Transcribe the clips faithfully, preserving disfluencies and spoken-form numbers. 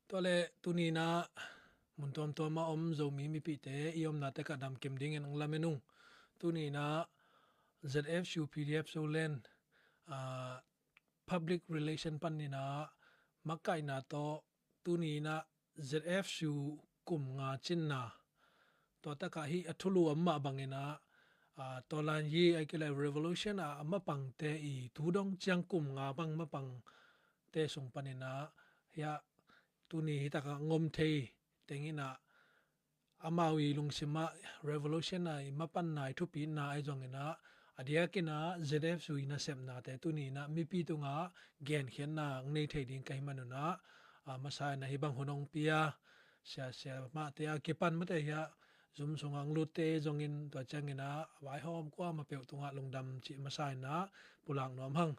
Tua le tuni in ah mun tuamtuam a om Zomi mipite i omna tek ah damkim dingin ong lamen ung. Tuni in ah Z F U P D F Zoland ah, public relation panin ah makaihna tawh tuni in ah Z F U kum nga cinna tua tak ah hih a thulu om mah bangin ah, ah, tawlan yi a kilai revolution ah a mapangte i tu dong ciang kum nga bang mapangte sung panin ah hiah tuni hi tak ah ngom thei teng in ah amau i lungsim ah revolution ah i mapanna i thupina ahi zongin ah a diakin ah Z F U i nasepnate tuni in ah mipi tungah genkhiatna ong nei thei ding ka hih manun ah, ah, masa in ah hih bang hun ong pia sia sia mahte a kipan mahte hiah zum sungah ong lutte zongin tua ciangin ah vaihawm kuamah peuh tungah lungdam cih masa in ah pulak nuam hang.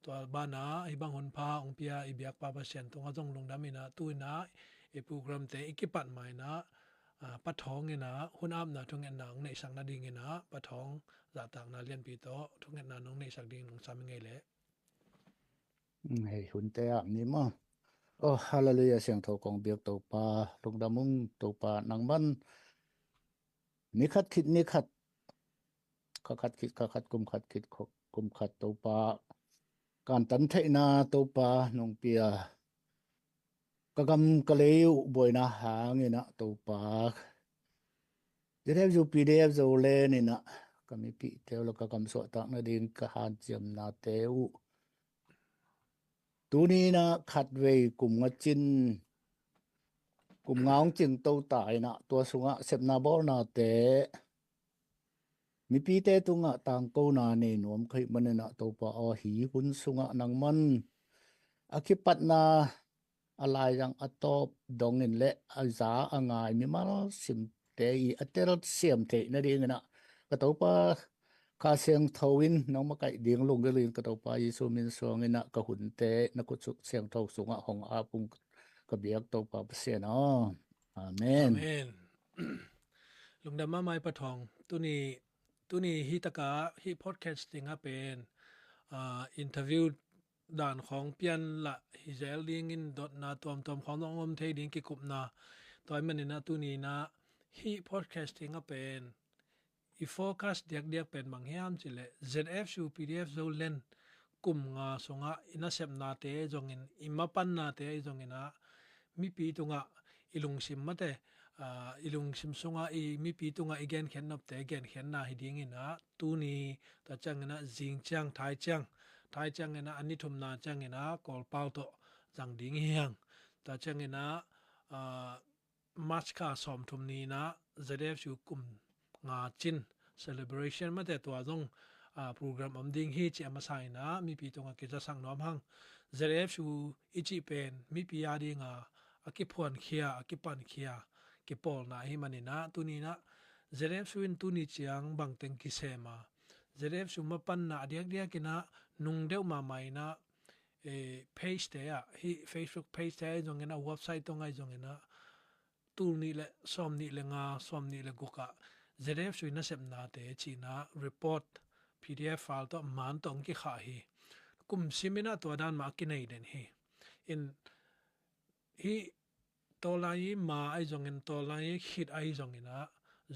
Tua banah hih bang hun pha ong pia i biakpa Pasian tungah zong lungdam in ah tu in ah i programte i kipat ma in ah, ah, Pa Thawng in ah hun apna thungetna ong neihsak nadingin ah Pa Thawng zahtakna lianpi tawh thungetna nong neihsak dingin ong sam hi ing ei leh. Hei, hunte ap ni maw. Oh, halleluiah, siangtho kong biak Topa, lungdam ung Topa, nangman ni khat khit ni khat, kha khat khit kha khat, kum khat khit kum khat Topa, kantan theihna Topa nong pia, ka gam ka lei uh buaina hangin ah Topa, Z F U P D F Zoland in ah ka mipihte uh le ka gam suahtak nading ka hanciamnate uh tuni in ah khatvei kum nga cin, kum nga ong cing to ta in ah tua sungah sepna bawlnate mipite tungah tangkona nei nuam ka hih manin ah Topa aw, hih hun sungah nangman a kipatna a laizang a tawp dongin le a za a ngai mimal simte i a telsiam theih nadingin ah ka Topa, Kha Siangtho in nong makaih ding lunggulh in ka Topa Jesu min suangin ah ka hunte na khutsuk siangtho sungah hong ap ung ka biak Topa Pasian aw. Amen. Amen. Lungdam mahmah i Pa Thawng. Tuni, tuni hi tak ah hih podcasting ah pen, ah, interview dan khawng pian lah hi zel dingin dotna tuamtuam khawng zong om thei ding kikupna. Tua ahih manin ah tuni in ah hih podcasting ah pen i focus diakdiak pen bang hiam cih leh Z F U P D F Zoland kum nga sungah i nasepnate zongin, i mapannate zongin ah mipi tungah i lungsim mahte, ah, i lungsim sungah i mipi tungah i genkhiat nopte genkhiatna hi dingin ah tuni, tua ciangin ah zing ciang, thai ciang, thai ciangin ah a ni thumna ciangin ah Kawlpau tawh zang ding hi hang. Tua ciangin ah, ah, March kha sawmthum ni in ah Z F U kum nga cin celebration mahte tua zong, ah, program om ding hi ci a masa in ah mipi tungah kizasak nuam hang. Z F U i cih pen mipi a dingah a kiphuankhia, a kipankhia, kipawlna ahih manin ah tuni in ah Z F U in tuni ciang bangteng kisem a, Z F U mapanna a diakdiak in ah nung deuh mahmah in ah, eh, page te ah, hih Facebook page te ah ahi zongin ah, website tawh ahi zongin ah tul nih le sawm nih le nga, sawm nih le guk ah Z F U i nasepnate ci in ah report P D F file tawh man tawh ong kikhah hi. Kum sim in ah tua dan mah a kinei den hi. In hih tawlai i ma ahi zongin, tawlai i khit ahi zongin ah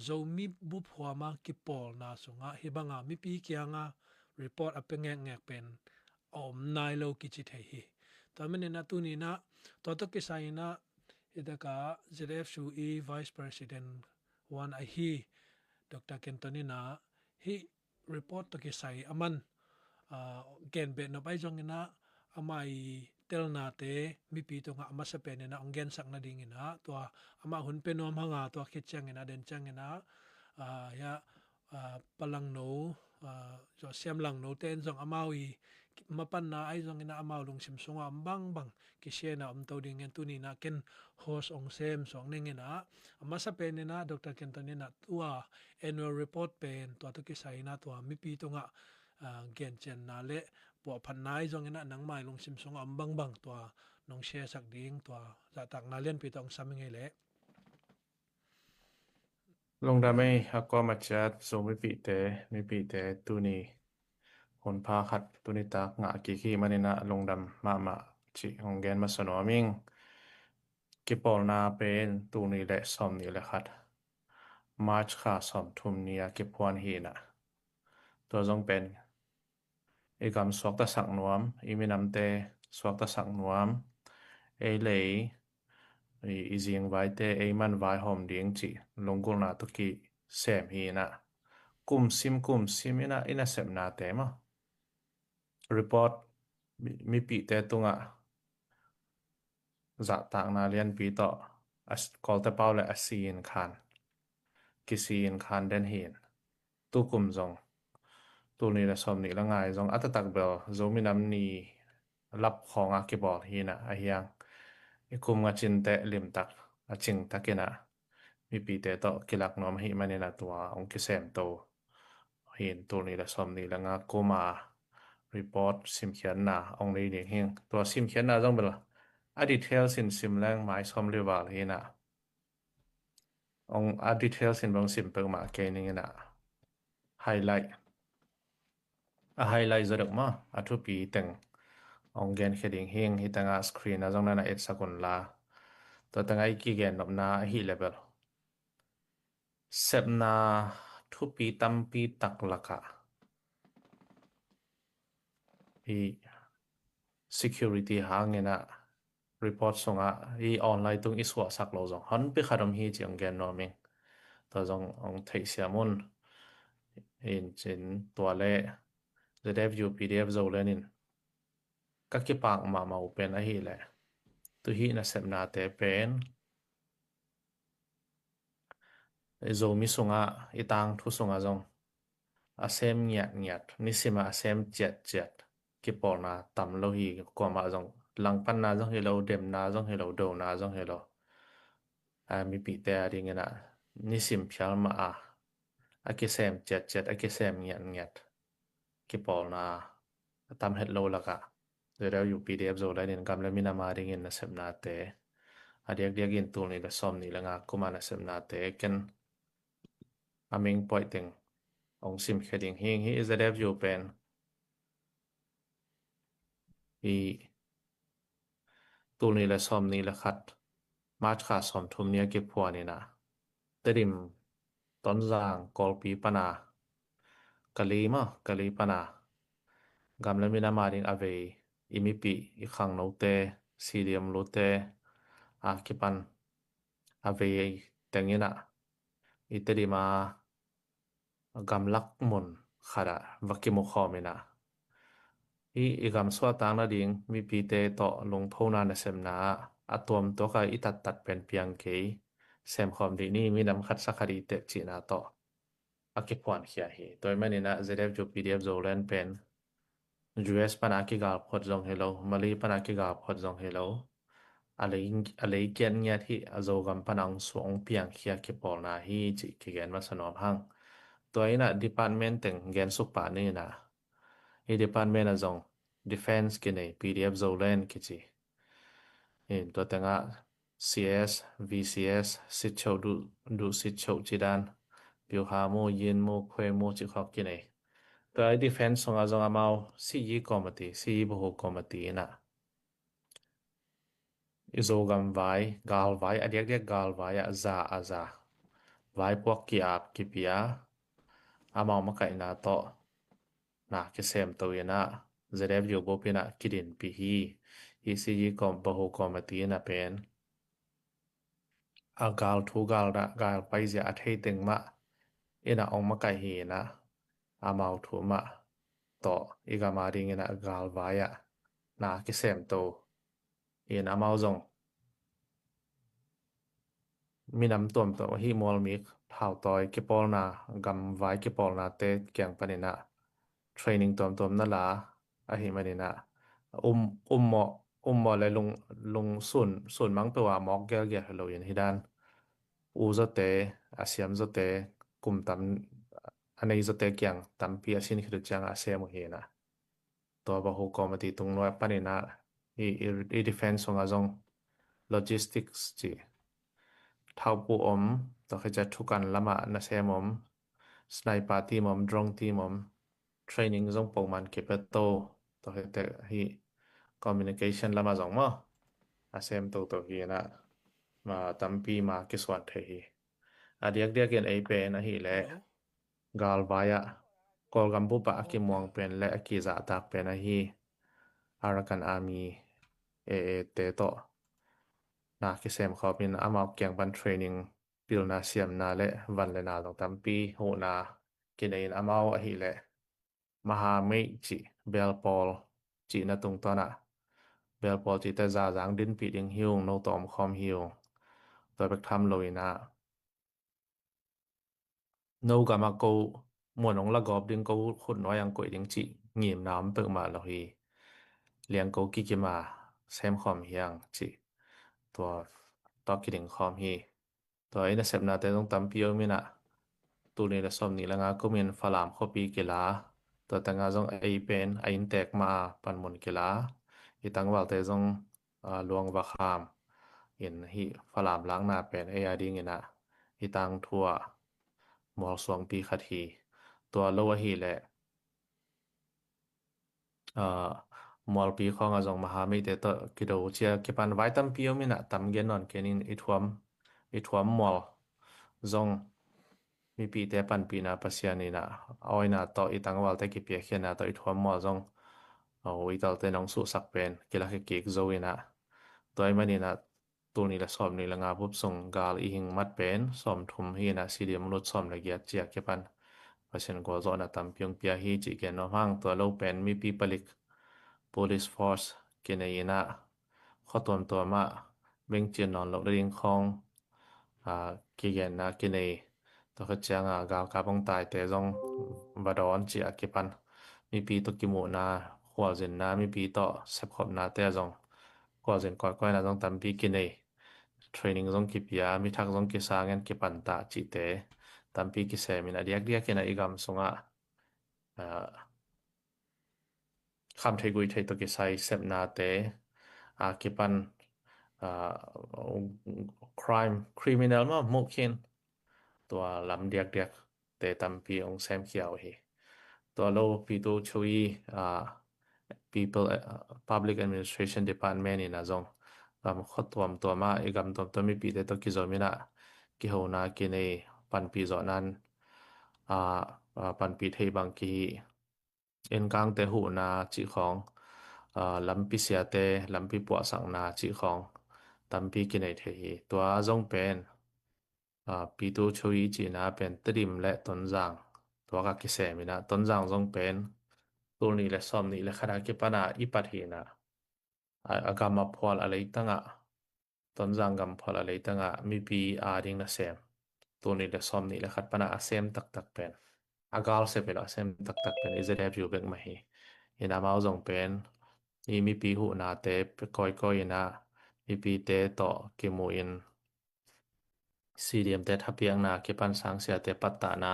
Zomi bup huam a kipawlna sungah hih banga mipi kiangah report a pia ngekngek pen a om nai lo kici thei hi. Tua manin ah tuni in ah tua tawh kisai in ah hi tak ah Z F U i Vice President one ahi Doctor Kenton in ah hih report tawh kisai a man, ah, genbeh nop ahi zongin ah amah i telnate mipi tungah a masa pen in ah ong gensak nadingin ah tua amah hun pia nuam hang a, tua khit ciangin ah, den ciangin ah, ah, hiah, ah, Pa Langno, ah, Zosiam Langno te in zong amau i mapanna ahi zongin ah amau lungsim sungah om bangbang kisiatna om to dingin tuni in ah ken host ong sem suak ning in ah, a masa pen in ah Doctor Kenton in ah tua annual report pen tua tawh kisai in ah tua mipi tungah, ah, gencianna le puahphatna ahi zongin ah nangmah i lungsim sungah om bangbang tua nong share sak ding tua zahtakna lianpi tawh ong sam hi ing ei leh. Lungdam ei, a kuamah ciat Zomi mipihte, mipihte tuni hun pha khat, tuni tak ngah kik hi manin ah lungdam mahmah cih hong gen masa nuam ing. Kipawlna pen tul nih le sawm nih le khat, March kha sawm thum ni-a kiphuan hi-in ah, tua zong pen i gam suaktasak nuam, i minamte suaktasak nuam, ei le ei, i, i zingvaite ei man vaihawm ding cih lunggulhna tawh kisem hi-in ah, kum sim kum sim in ah i nasepnate maw, report, mi, mipihte tungah zahtakna lianpi tawh, a s-, Kawlte pau le a si in khan, kisi in khan den hi-in, tukum zong, tul nih le sawm nih le nga-in zong a taktak bel Zomi Nam Ni lap khawngah kibawl hi-in ah, a hiang i kum nga cin teh limtak a cingtak in ah mipihte tawh kilak nuam ahih manin ah tua hong kisemto hi-in, tul nih le sawm nih le nga kum a report simkhiatna hong nei ding hi-ing. Tua simkhiatna zong bel a details in sim leng mai sawm li val hi-in ah, hong, a details in bang sim peuhmah kei ning in ah, highlight, a highlight zaw deuh maw, a thupi teng hong genkhia ding hi-ing. Hih tengah screen ah zong na na etsak un la, tua tengah i kigen nopna ahih leh bel, sepna thupi tampi tak lakah i security hangin ah report sungah i online tung i suahsak lo zong honpi khat om hi ci hong gen nuam ing. Tua zong hong theihsiam un. In cin tua le ZFU PDF Zoland in ka kipak mahmah uh pen ahih leh, tu hih nasepnate pen i Zomi sungah, i tangthu sungah zong a sem ngiatngiat, nisim ah a sem ciatciat kipawlna tam lo hi. Kuamah zong langpanna zong hi lo, demna zong hi lo, dona zong hi lo, a, mipihte a dingin ah nisim phial mah a, a kisem ciatciat, a kisem ngiatngiat kipawlna a tam het lo lakah ZFU PDF Zoland in gam le minam a dingin nasepnate, a diakdiakin tul nih le sawm nih le nga kum a nasepnate ken a meng pawi teng hong simkhia ding hi-ing. Hih ZFU pen i tul nih le sawm nih le khat, March kha sawm thum ni-a kiphuan in ah, Tedim, Tonzang, Kawlpi pan a, Kali maw, Kali pan a gam le minam a ding a vei i mipih, i khangnote, CDM lute a kipan a vei teng in ah, i Tedim a gamlak mun khat ah va kimukhawm in ah, i, i gam suahtak nading mipite tawh lungphona nasepna ah a tuamtuak a i tattat pen piang kei, semkhawm dih ni, minam khat sa khat i teh cihna tawh a kiphuankhia hi. Tua ahih manin ah ZFU PDF Zoland pen US pan a kigal phot zong hi lo, Mali pan a kigal phot zong hi lo, a lei, a lei kiatngiat hi, a Zogam pan a hong suak, hong piangkhia kipawlna hi cih kigen masa nuam hang. Tua in ah department teng gensuk pah ni in ah, i department ah zong defense kinei, PDF Zoland kici. In tua tengah CS, VCS, sitchoh, duh, duh sitchoh cidan, Pyuha mu, Yin mu, Khwe mu cih khawng kinei. Tua i defense sungah zong amau C E committee, C E Bahu committee in ah, i Zogam vai, galvai, a diakdiak galvai ah za a za, vaipuak ki-ap kipia, amau makaihna tawh na kisemto in ah, ZFU bup in ah kidinpih hi. Hih C E com-, Bahu committee in ah pen a gal thu gal dah, gal paizia a thei teng mah in ah hong makaih hi in ah, amau thu mah tawh i gam a dingin ah galvai ah na kisemto in, amau zong minam tuamtuam ahi mualmi thautawi kipawlna, gamvai kipawlnate kiang panin ah training tuamtuam na la ahih manin ah, um, um mawh, um mawh le lung, lung sun, sun mang peuh a mawk gelgel hi lo in, hi dan u zawte, a siam zawte, kum tam a nei zawte kiang tampi a sin khit uh ciang a sem uh hi in ah, tua Bahu committee tung nuai panin ah i, i, i defense sungah zong logistics cih, thaupu om, tua khit ciang thukan lamah nasem om, sniper team om, drone team om, training zong pawlman kipia to, tua khit ciang hih communication lamah zong maw, a sem toto hi in ah, ma tampi ma kisuan thei hi. A diakdiakin ei pen ahih leh galvai ah Kawlgam bup ah a kimuang pen le a kizahtak pen ahi Arakan Army, A A te tawh na kisem khawm in amau kiang pan training, pilna siamna le van le na zong tampi huhna kinei in amau ahih leh Mahameih cih, belpawl cihna tungtawn ah, belpawl cihte zazang dinpih ding hi ung, no tawh om khawm hi ung. Tua bek tham lo in ah no gam ah ko muan hong la gawp ding, ko khut nuai ah hong koih ding cih ngimna om peuhmah lo hi. Liang ko kikim a sem khawm hi hang cih tua tawh kiding khawm hi. Tua i nasepnate zong tampi om in ah, tul nih le sawm nih le nga kum in Falam khuapi kila, tua teng ah zong ei pen a inntek mah a panmun kila, i tangvalte zong, aa, luang va kham in hih Falam lakna pen ei a ding in ah i tangthu ah mualsuangpi khat hi. Tua lo ahih leh, aa, mualpi khawng ah zong Mahameihte tawh kido cia kipan vai tampi om in ah, tam gen nawn kei ning, i thuam, i thuam mual zong mipite panpihna Pasian in ah a awina tawh, i tangvalte kipiakkhiatna tawh i thuam mual zong, aa, uitalte nong suhsak pen kilak kik zo in ah, tua ahih manin ah tul nih le sawm nih le nga bup sung gal i hing mat pen sawmthum hi in ah, C D M lut sawm le giat cia kipan Pasian gualzawhna tampi hong pia hi cih gen nuam hang. Tua lo pen mipi palik, police force kinei in ah, khua tuamtuam ah bengcin nawn loh le ding khawng, aa, kigenna kinei. Tua khit ciang a galkap hong taite zong va dawn cih a kipan mipi tawh kimuhna, khualzinna, mipi tawh sepkhopnate ah zong khualzin kawikawi na zong tampi kinei. Training zong kipia, mithak zong kisang in kipanta cihte tampi kisem in a diakdiak in ah i gam sungah, aa, kham thei gui thei tawh kisai sepnate a kipan, aa, crime, criminal mah muh khin tua lam diakdiak te tampi hong semkhia uh hi. Tua lo P two Chui, aa, People, aa, Public Administration Department in ah zong gam khua tuamtuam ah, i gam tuamtuam mipite tawh kizom in ah kihona kinei, panpih zawh nan, aa, aa, panpih thei bang kihih, innkangte huhna cih khawng, aa, lampi siate lampi puahsakna cih khawng tampi kinei thei hi. Tua zong pen, aa, P two Chui cihna pen Tedim le Tonzang tuak a kisem in ah, Tonzang zong pen tul nih le sawm nih le khat a kipan a i pat hi in ah, a, a gam a phual a leitang ah, Tonzang gam phual a leitang ah mipi a ding nasem, tul nih le sawm nih le khat pan a a sem taktak pen, a galsep in a sem taktak pen i Z F U bek mah hi. In amau zong pen i mipi huhnate kawikawi in ah, mipite tawh kimu in C D M te thapiakna kipan sangsiate pattahna,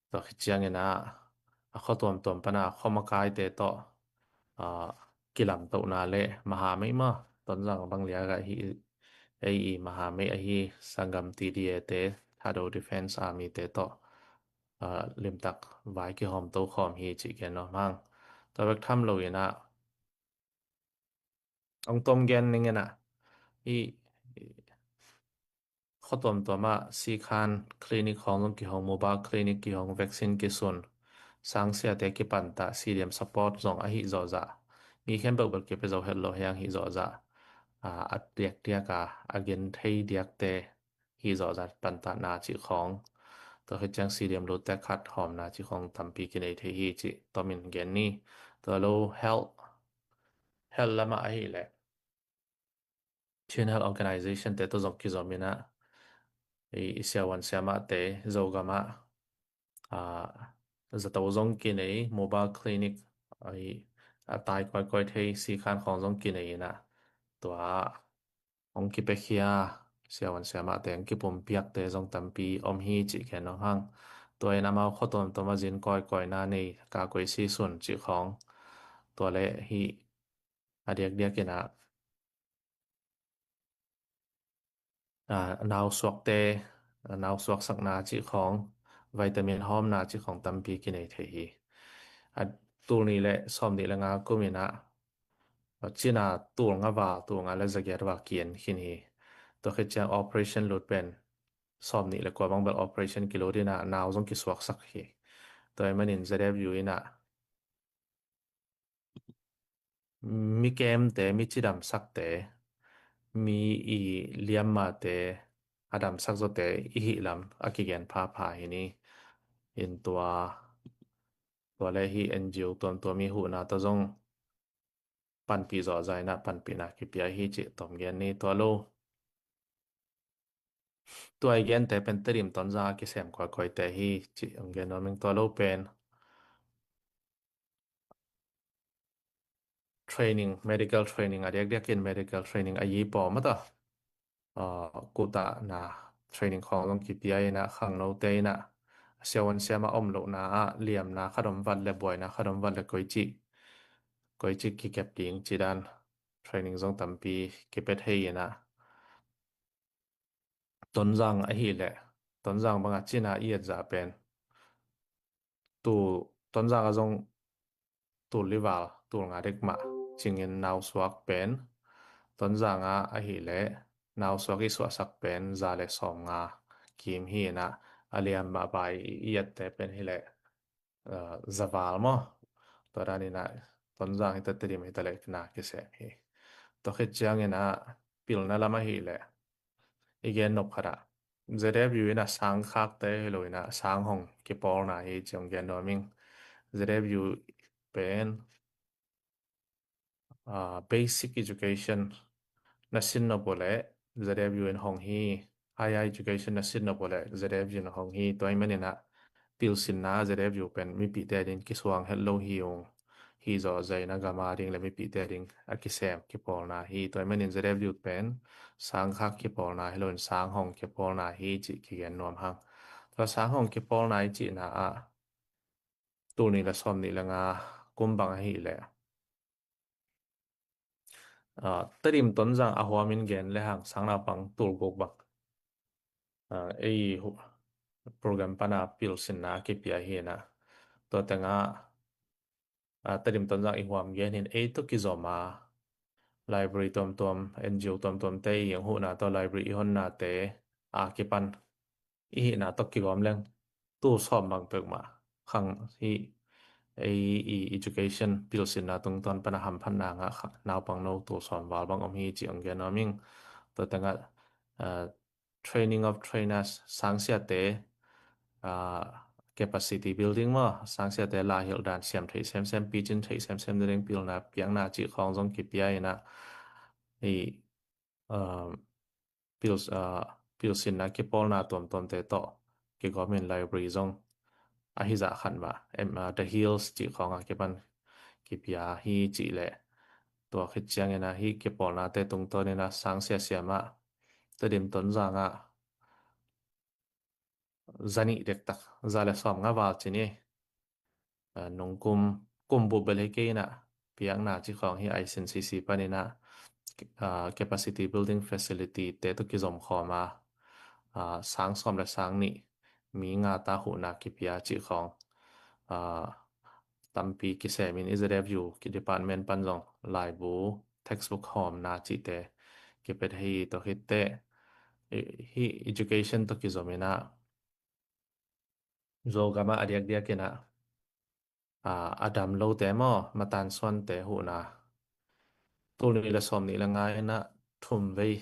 tua khit ciangin ah a khua tuamtuam pan a khua makaite tawh, aa, kilamtohna le Mahameih mah, Tonzang bang liak ah hi, ei i Mahameih ahi sanggam T D A te, Thado Defence Army te tawh, aa, limtak vai kihawmto khawm hi cih gen nuam hang. Tua bek tham lo in ah, hong tom gen ning in ah, i, i khua tuamtuam ah sikhan clinic khawng zong kihong, mobile clinic kihong, vaccine kisun, sangsiate kipanta C D M support zong ahi zawhzah, mi khempeuh bel kipia zo het lo hi hang hi zawhzah, aa, a diakdiak a, a gen thei diakte hi zawhzah pantatna cih khawng, tua khit ciang C D M lu tek khat hawmna cih khawng tampi kinei thei hi cih tom in gen ni. Tua lo health, health lam ah ahih leh Chin Health Organization te tawh zong kizom in ah, i, i siavuan siamahte Zogam ah, aa, zato zong kinei, mobile clinic, aa, i, a tai kawikawi thei sikhan khawng zong kinei in ah, tua hong kipiakhia, siavuan siamahte hong kipumpiakte zong tampi om hi cih gen nuam hang. Tua in amau khua tuamtuam ah zin kawikawina nei, ka koi si sun cih khawng, tua le hih a diakdiak in ah, aa, nausuakte, nausuaksakna cih khawng, vitamin hawmna cih khawng tampi kinei thei hi. A, tul nih le sawm nih le nga kum in ah, a, cina tul nga val, tul nga le za giat val kian khin hi. Tua khit ciang operation lut pen sawm nih le kua bang bel operation kilut in ah nau zong kisuaksak hi. Tua ahih manin Z F U in ah mi kemte, mi cidamsakte, mi i liammate, a damsak zawte i hih lam a kigen phapha hi ni. In tua, tua le hih N G O tuamtuam i huhna tawh zong panpih zawh zah in ah panpihna kipia hi cih tawm gen ni. Tua lo, tua i gente pen Tedim Tonzang a kisem kawikawi te hi cih hong gen nuam ing. Tua lo pen training, medical training, a diakdiakin medical training a yi pawm a ta, ah, kutahna training khawng zong kipia in ah, khangnote in ah siavuan siama om lohna ah liamna khat om vat le buaina khat om vat le koici, koici kikep ding ci dan training zong tampi kipia thei in ah, Tonzang ahih leh, Tonzang bangah cina i et zah pen, tu Tonzang a zong tul li val, tul nga dek mah cingin nausuak pen, Tonzang ah ahih leh nausuak i suahsak pen za le sawm nga kim hi in ah, a liam a bai i ette pen hi leh, ah, za val maw. Tua dan in ah Tonzang hi ta, Tedim hi ta leh na kisem hi. Tua khit ciangin ah pilna lam ahih leh i gen nop khat ah Z F U in ah sang khakte hi lo in ah sang hong kipawlna hi ci hong gen nuam ing. Z F U pen, ah, basic education na sin nop uh leh Z F U in hong hi, higher education na sin nop uh leh Z F U in hong hi. Tua ahih manin ah pilsinna Z F U pen mipite ding kisuang het lo hi ung. Hi zawh zah in ah gam a ding le mipite ding a kisem kipawlna hi. Tua ahih manin Z F U pen sang khak kipawlna hi lo in sang hong kipawlna hi cih kigen nuam hang. Tua sang hong kipawlna i cihna ah tul nih le sawm nih le nga kum bang ahih leh, ah, Tedim Tonzang a huamin gen le hang sang naupang tul guk bang, ah, ei hu-, program pana pilsinna kipia hi in ah, tua tengah, ah, Tedim Tonzang i huam gen hin ei tawh kizom a library tuamtuam, N G O tuamtuamte i hong huhna tawh library i honnate a kipan i hihna tawh kigawm leng tul sawm bang peuhmah khang hi. Ei i education pilsinna tungtawn pana hamphatna ngah kha naupang no tul sawm val bang om hi ci hong gen nuam ing. Tua tengah, ah, training of trainers, sangsiate, ah, capacity building maw, sangsiate la hilh dan siam theih semsem, picin theih semsem ding pilna piakna cih khawng zong kipia in ah, i, ah, pil-, ah, pilsinna kipawlna tuamtuamte tawh kigawmin library zong ahi zah khat mah, em, ah, The Hills cih khawng a kipan kipia hi cih leh, tua khit ciangin ah hih kipawlnate tungtawn in ah sangsia siamah Tedim Tonzang ah za nih dektak, za le sawm nga val ci ni. Ah, nung kum, kum bup bel hi kei in ah piakna cih khawng hi, I C C C panin ah, ah, capacity building facility te tawh kizom khawm a, ah, sang sawm le sang nih mi nga ta huhna kipia cih khawng, ah, tampi kisem in Z F U ki department pan zong laibu, textbook hawmna cihte kipia hi. Tua khit teh, i, hih education tawh kizom in ah Zogam ah a diakdiak in ah, ah, a dam lote maw, matan suante huhna tul nih le sawm nih le nga in ah thum vei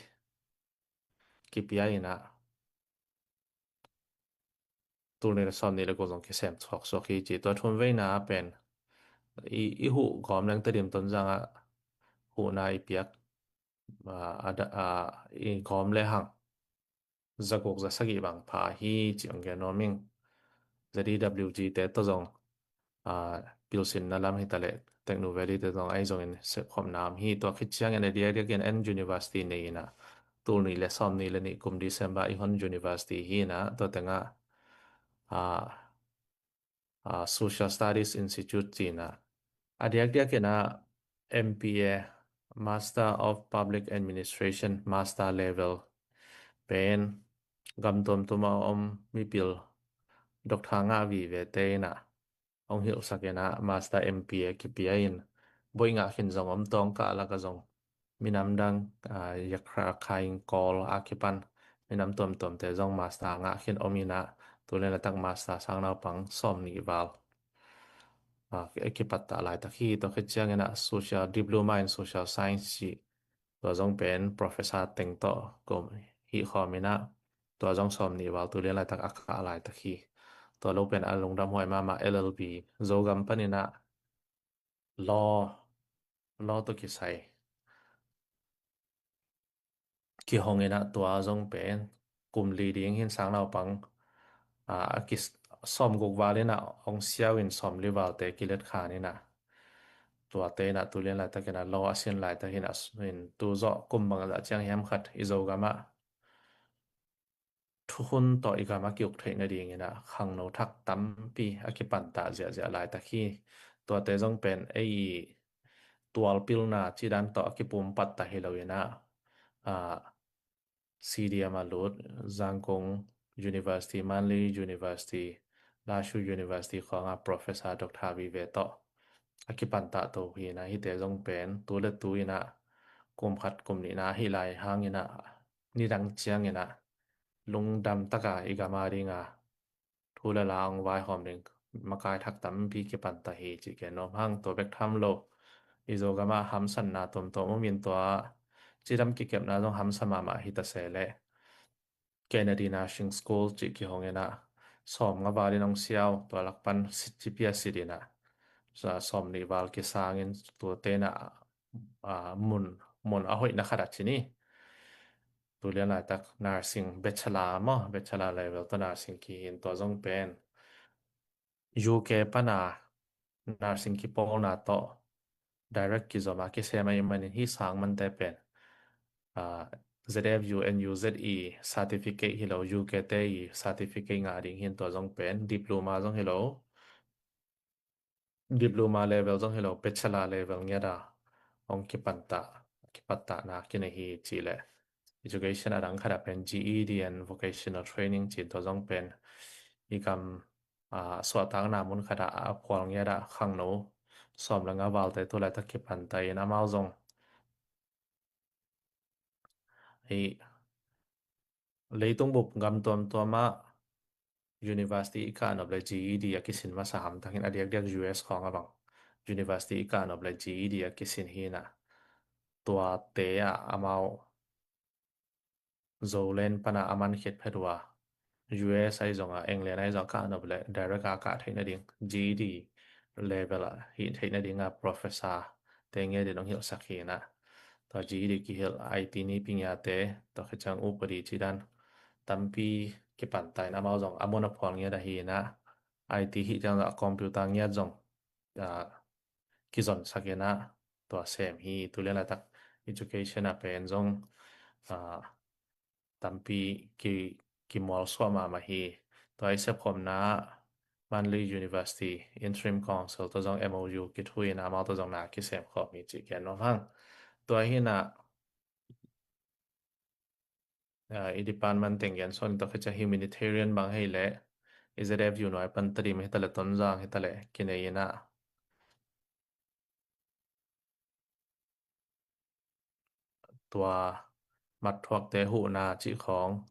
kipia in ah, tul nih le sawm nih le guk zong kisem suaksuak hi ci. Tua thum veina pen i, i huh gawm leng Tedim Tonzang ah huhna i piak, ah, a da-, ah, i gawm le hang za guk za sagih bang pha hi ci hong gen nuam ing. Z D W G te tawh zong, ah, pilsinna lam hi ta leh Technu Valley te zong ahi zongin sepkhopna om hi. Tua khit ciangin a diakdiakin en university nei in ah, tul nih le sawm nih le nih kum December i hon university hi in ah, tua tengah, ah, ah, Social Studies Institute ci in ah, a diakdiakin ah M P A, Master of Public Administration, master level pen gam tuamtuam a om mipil doctor ngah vivete in ah hong hilhsak in ah master M P A kipia in, boih ngah khin zong om, tawngkah lak ah zong minam dang, aa, Rakhine, Kawl a kipan minam tuamtuamte zong master ngah khin om inah, tu lian laitak master sang naupang sawm nih val, aa, kipat ta laitak hi. Tua khit ciang inah social, diploma in social science cih, tua zong pen professor teng tawh ko hih khawm inah, tua zong sawm nih val tu lian laitak a kah laitak hi. Tua lo pen a lungdam huai mahmah, L L B, Zogam pan inah law, law tawh kisai kihong inah, tua zong pen kum li ding hin sang naupang, aa, a ki sawm guk val inah hong siau in sawm li valte kilet khan inah, tuate inah tu lian laitak inah law a sin laitak inah, in tu zawh kum bang zah ciang hiam khat i Zogam ah thuhun tawh i gam a ki-uk theih nading inah khangno thak tampi a kipan ta ziahziah laitak hi. Tuate zong pen ei tualpilna cih dan tawh a kipum pat ta hi lo inah, aa, C D M a lut, Zangkong University, Mandalay University, Lashio University khawng a professor Doctor Vive tawh a kipan ta to hi inah, hihte zong pen tu le tu inah kum khat kum nihna hi lai hang inah, nidang ciang inah lungdam taka i gam a dinga thu le la hong vaihawm ding makai thak tampi kipan ta hi cih ken nuam hang. Tua bek tham lo, i Zogam ah hamsatna tuamtuam om in, tua cidam kikepna zong hamsa mahmah hi ta se leh, Kennedy Nursing School cih kihong inah sawm nga val in hong siau, tua lak pan sit ci pia sit inah, sa-, sawm nih val kisang in, tuate inah, aa, mun, mun a hoihna khat a ci ni. Tu lian laitak nursing bachelor maw, bachelor level tawh nursing kihin, tua zong pen U K pana nursing kipawlna tawh direct kizom a kisem ahih manin hih sang mante pen, aa, Z F U N U Z i certificate hi lo, U K te i certificate ngah ding hin, tua zong pen diploma zong hi lo, diploma level zong hi lo, bachelor level ngiat a hong kipan ta, kipat tahna kinei hi cih leh, education a dang khat ah pen G E D and vocational training ci-in, tua zong pen i gam, aa, suahtakna mun khat ah a phual ngiat ah khangno sawm le nga valte tu laitak kipan ta in, amau zong hih leitung bup gam tuamtuam ah university i kah nop le G E D a kisin masa hamtang in, a diakdiak U S khawng a bang university i kah nop le G E D a kisin hi inah, tuate ah amau Zoland pana a man khit phet uh a, U S ahi zongah, England ahi zongah kah nop le direct a kah theih nading, G E D level a hih theih nading a professor te ngiat in hong hilhsak hi inah, tua G E D kihilh, I T ni pingiate, tua khit ciang upadi cih dan tampi kipan ta in, amau zong a mun a phual ngiat ahi inah, I T hih ciang zong a computer ngiat zong, aa, kizonsak inah, tua sem hi. Tu lian laitak education a pen zong, aa, tampi ki, kimualsuah mahmah hi. Tua i sepkhopna ah Mandalay University Interim Council tawh zong M O U kithu in, amau tawh zong na kisem khawm hi cih ken nuam hang. Tua hi inah, aa, i department teng gen suan in, tua khit ciang humanitarian bang hi leh, i Z F U nuai pan Tedim hi ta leh, Tonzang hi ta leh kinei inah, tua matthuakte huhna cih khawng,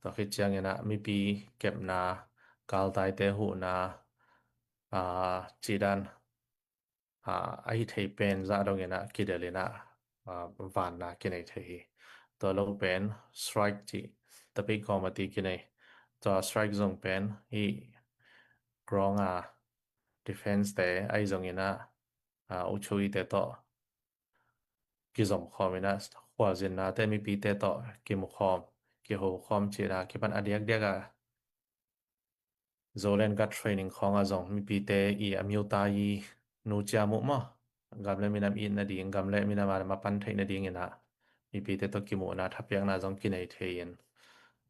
tua khit ciang inah mipi kepna, galtaite huhna, aa, cih dan, aa, a hih theih pen zah dong inah kidel inah, aa, vanna kinei thei hi. Tua lo pen strike cih topic kawm a ti kinei. Tua strike zong pen hih ground a defence te ahi zong inah, aa, uchuite tawh kizom khawm inah, khualzinnate, mipite tawh kimu khawm, kiho khawm cihna kipan a diakdiak a, Zoland Guard training khawng ah zong mipite i a miuta i nu ciam uh maw, gam le minam it nading, gam le minam a mapan theih nading inah mipite tawh kimuhna, thapiakna zong kinei thei in,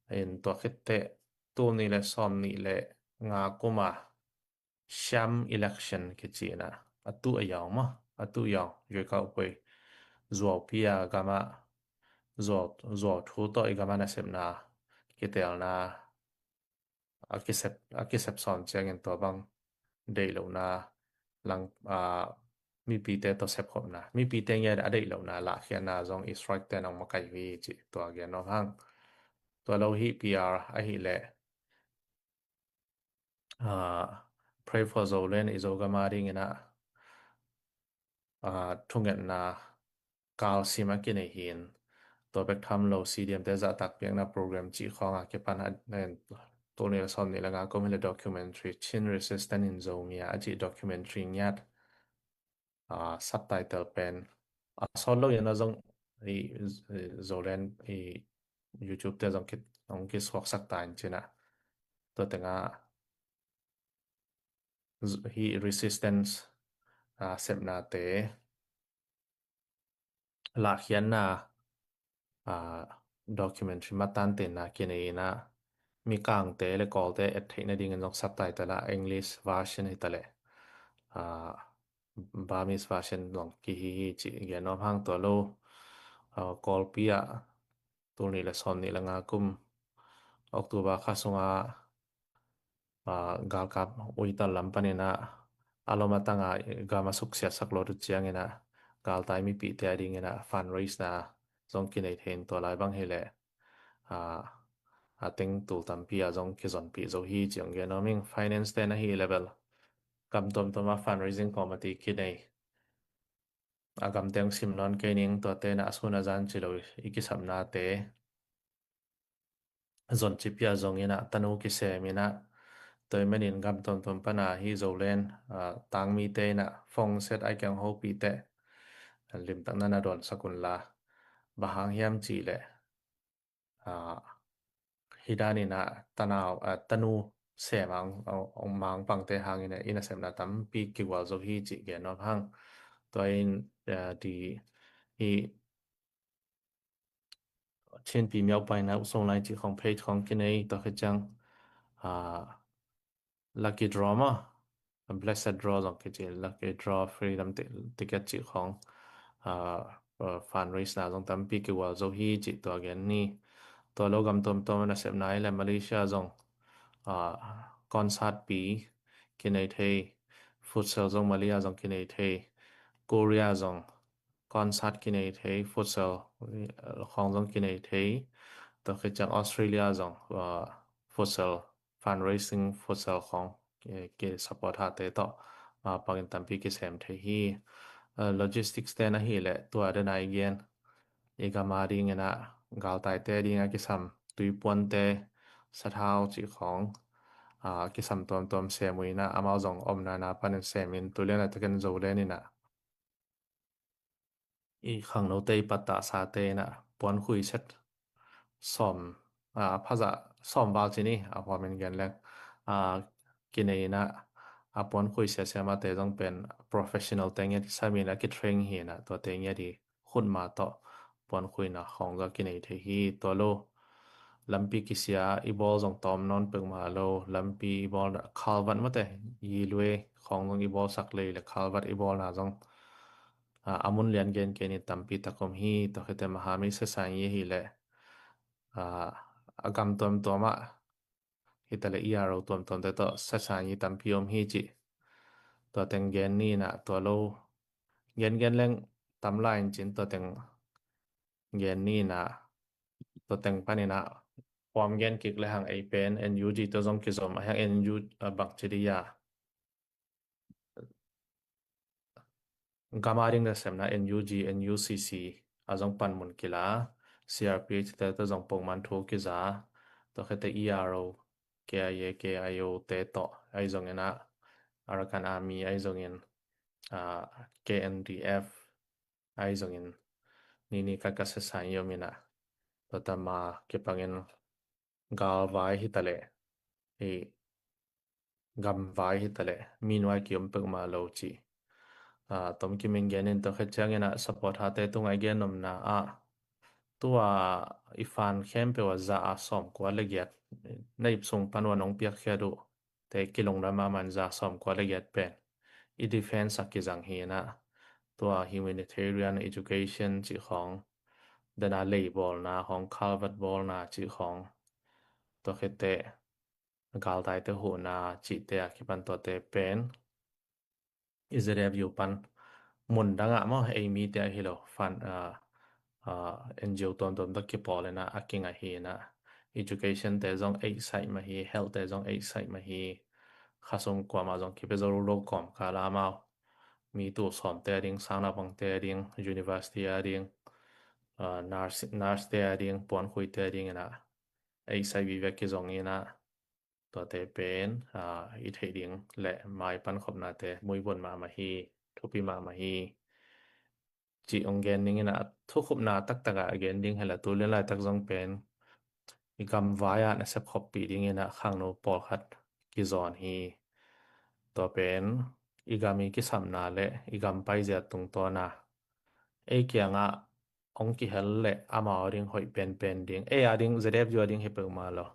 in tua khit teh tul nih le sawm nih le nga kum a sham election kici inah, a tuh a yawng maw, a tuh yawng, zuaikau poi, zuaupi a gam ah, zuau, zuau thu tawh i gam ah nasepna kitelna a kisep, a kisep sawn ciangin tua bang deih lohna lang, aa, mipite tawh sepkhopna, mipite ngiat a deih lohna lahkhiatna zong i strike te nong makaih uh hi cih tua gen nuam hang. Tua lo hi P R ahih leh, ah, Pray for Zoland i Zogam a dingin ah, ah, thungetna kalsim a kinei hi in, tua bek tham lo C D M te zahtak piakna program cih khawng a kipan a, tul nih le sawm nih le nga kum hi le documentary Chin Resistance in Zomi a cih documentary ngiat, ah, subtitle pen a sawt lo in a zong i, i Zoland i YouTube te zong ki, zong kisuaksak ta in cin a, tua teng ah hi resistance, ah, sepnate lahkhiatna, ah, documentary matan tenna kinei in ah, Mikangte le Kawlte et theih nadingin zong subtitle ah English version hi ta leh, ah, Burmese version zong kihi hi cih gen nuam hang. Tua lo, ah, Kawlpi ah tul nih le sawm nih le nga kum October kha sungah, ah, galkap uital lam panin ah a lom a tang a gam a suksiatsak lo uh ciangin ah galtai mipite a dingin ah fundraise na zong kinei thei in tua lai bang hi leh, ah, a teng tul tampi a zong kizonpih zo hi cih hong gen nuam ing. Finance te na hi level gam tuamtuam a fundraising committee kinei a gamte hong sim nawn kei ning, tuate na a sun a zan ci lo i kisapnate zon cipia zong in ah tanu kisem in ah, tua ahih manin gam tuamtuam pan a hi Zoland, ah, tangmite in ah fongset ai kiang hopih teh limtak na na dawnsak un la, bang hang hiam cih leh, ah, hi dan in ah tanau, ah, tanu sem a hong, hong, hong mang pangte hangin ah i nasepna tampi kigual zo hi cih gen nuam hang. Tua in, ah, di hi Chin Pi Miau Pai na usong lai cih khawng page khawng kinei, tua khit ciang, ah, lucky draw maw, blessed draw zong kici, lucky draw, freedom ti-, ticket cih khawng, ah, ah, fundraise na zong tampi kigual zo hi cih tua gen ni. Tua lo gam tuamtuam a nasepna hi leh Malaysia zong, ah, concert pi kinei thei, futsal zong Malaysia zong kinei thei, Korea zong concert kinei thei, futsal, eh, khawng zong kinei thei. Tua khit ciang Australia zong, ah, futsal, fundraising futsal khawng, eh, ki support hate tawh, ah, pangin tampi kisem thei hi. Ah, logistics te na hi leh tua den a i gen, i gam a dingin ah galtaite ding a kisam tuipuante, sathau cih khawng, ah, kisam tuamtuam sem uh in ah amau zong omna na panin sem in tu lian a takin Zoland in ah i khangnote i pattahsate in ah puankhui set sawm, ah, phaza sawm val ci ni, a huamin gen leng, ah, kinei in ah a puankhui siasia mate zong pen professional te ngiat kisam in a kitrain hi in ah tuate ngiat i khutma tawh puankhuina khawng zong kinei thei hi. Tua lo lampi kisia i bawl zong tawm nawn peuhmah lo, lampi i bawl, culvert mate, yilwe khawng zong i bawlsak lei le culvert i bawlna zong, ah, a mun lian gen kei ni tampi tak om hi. Tua khit teh Mahamei Sesang i hi leh, ah, a gam tuamtuam ah hi ta leh E R O tuamtuamte tawh Sesang i tampi om hi cih tua teng gen ni in ah, tua lo gen gen leng tam lai in cin tua teng gen ni in ah, tua teng panin ah huam gen kik le hang ei pen N U G tawh zong kizom a, hang N U, ah, bang ci di a, gam a ding nasepna N U G, N U C C a zong panmun kila, C R P H te tawh zong pongman thu kiza, tua khit teh E R O, K I A, K I O te tawh ahi zongin ah, Arakan Army ahi zongin, ah, K N D F ahi zongin, nini ka ka sesa i om in ah, tua tama kipangin galvai hi ta leh, hi gamvai hi ta leh, mi nuai ki om peuhmah lo ci. Ah, tom kimin gen in tua khit ciangin ah support hate tungah i gen nopna ah, tua i fan khempeuh ah za a sawmkua le giat, na ip sung pan ua nong piakkhiat uh te kilungdam mahmah in za sawmkua le giat pen i defense ah kizang hi in ah, tua humanitarian, education cih khawng, dena lei bawlna khawng, culvert bawlna cih khawng, tua khit teh galtaite huhna cihte a kipan tuate pen i Z F U pan mun dangah maw, ei mite ahi lo, fan, ah, ah, N G O tuamtuam tawh kipawl inah a kingah hi inah, education te zong ei saih mah hi, health te zong ei saih mah hi, khasum kuamah zong kipia zo lo kawmkal ah maw, mi tul sawmte a ding, sang naupangte a ding, university a ding, ah, nurse, nurse te a ding, puankhuite a ding inah ei saih vive kizong inah, tuate pen, ah, i theih ding le mai pankhopnate muibun mahmah hi, thupi mahmah hi. Cih hong gen ding inah, thukhupna taktakah a gen ding hi la, tu lian laitak zong pen i gam vai-ah nasep khoppih ding inah khangno pawlkhat kizawn hi. Tua pen i gam i kisapna le i gam paizia tungtawna ei kiangah hong kihel le amau a ding hoih penpen ding, ei a ding, Z F U a ding hi peuhmah lo,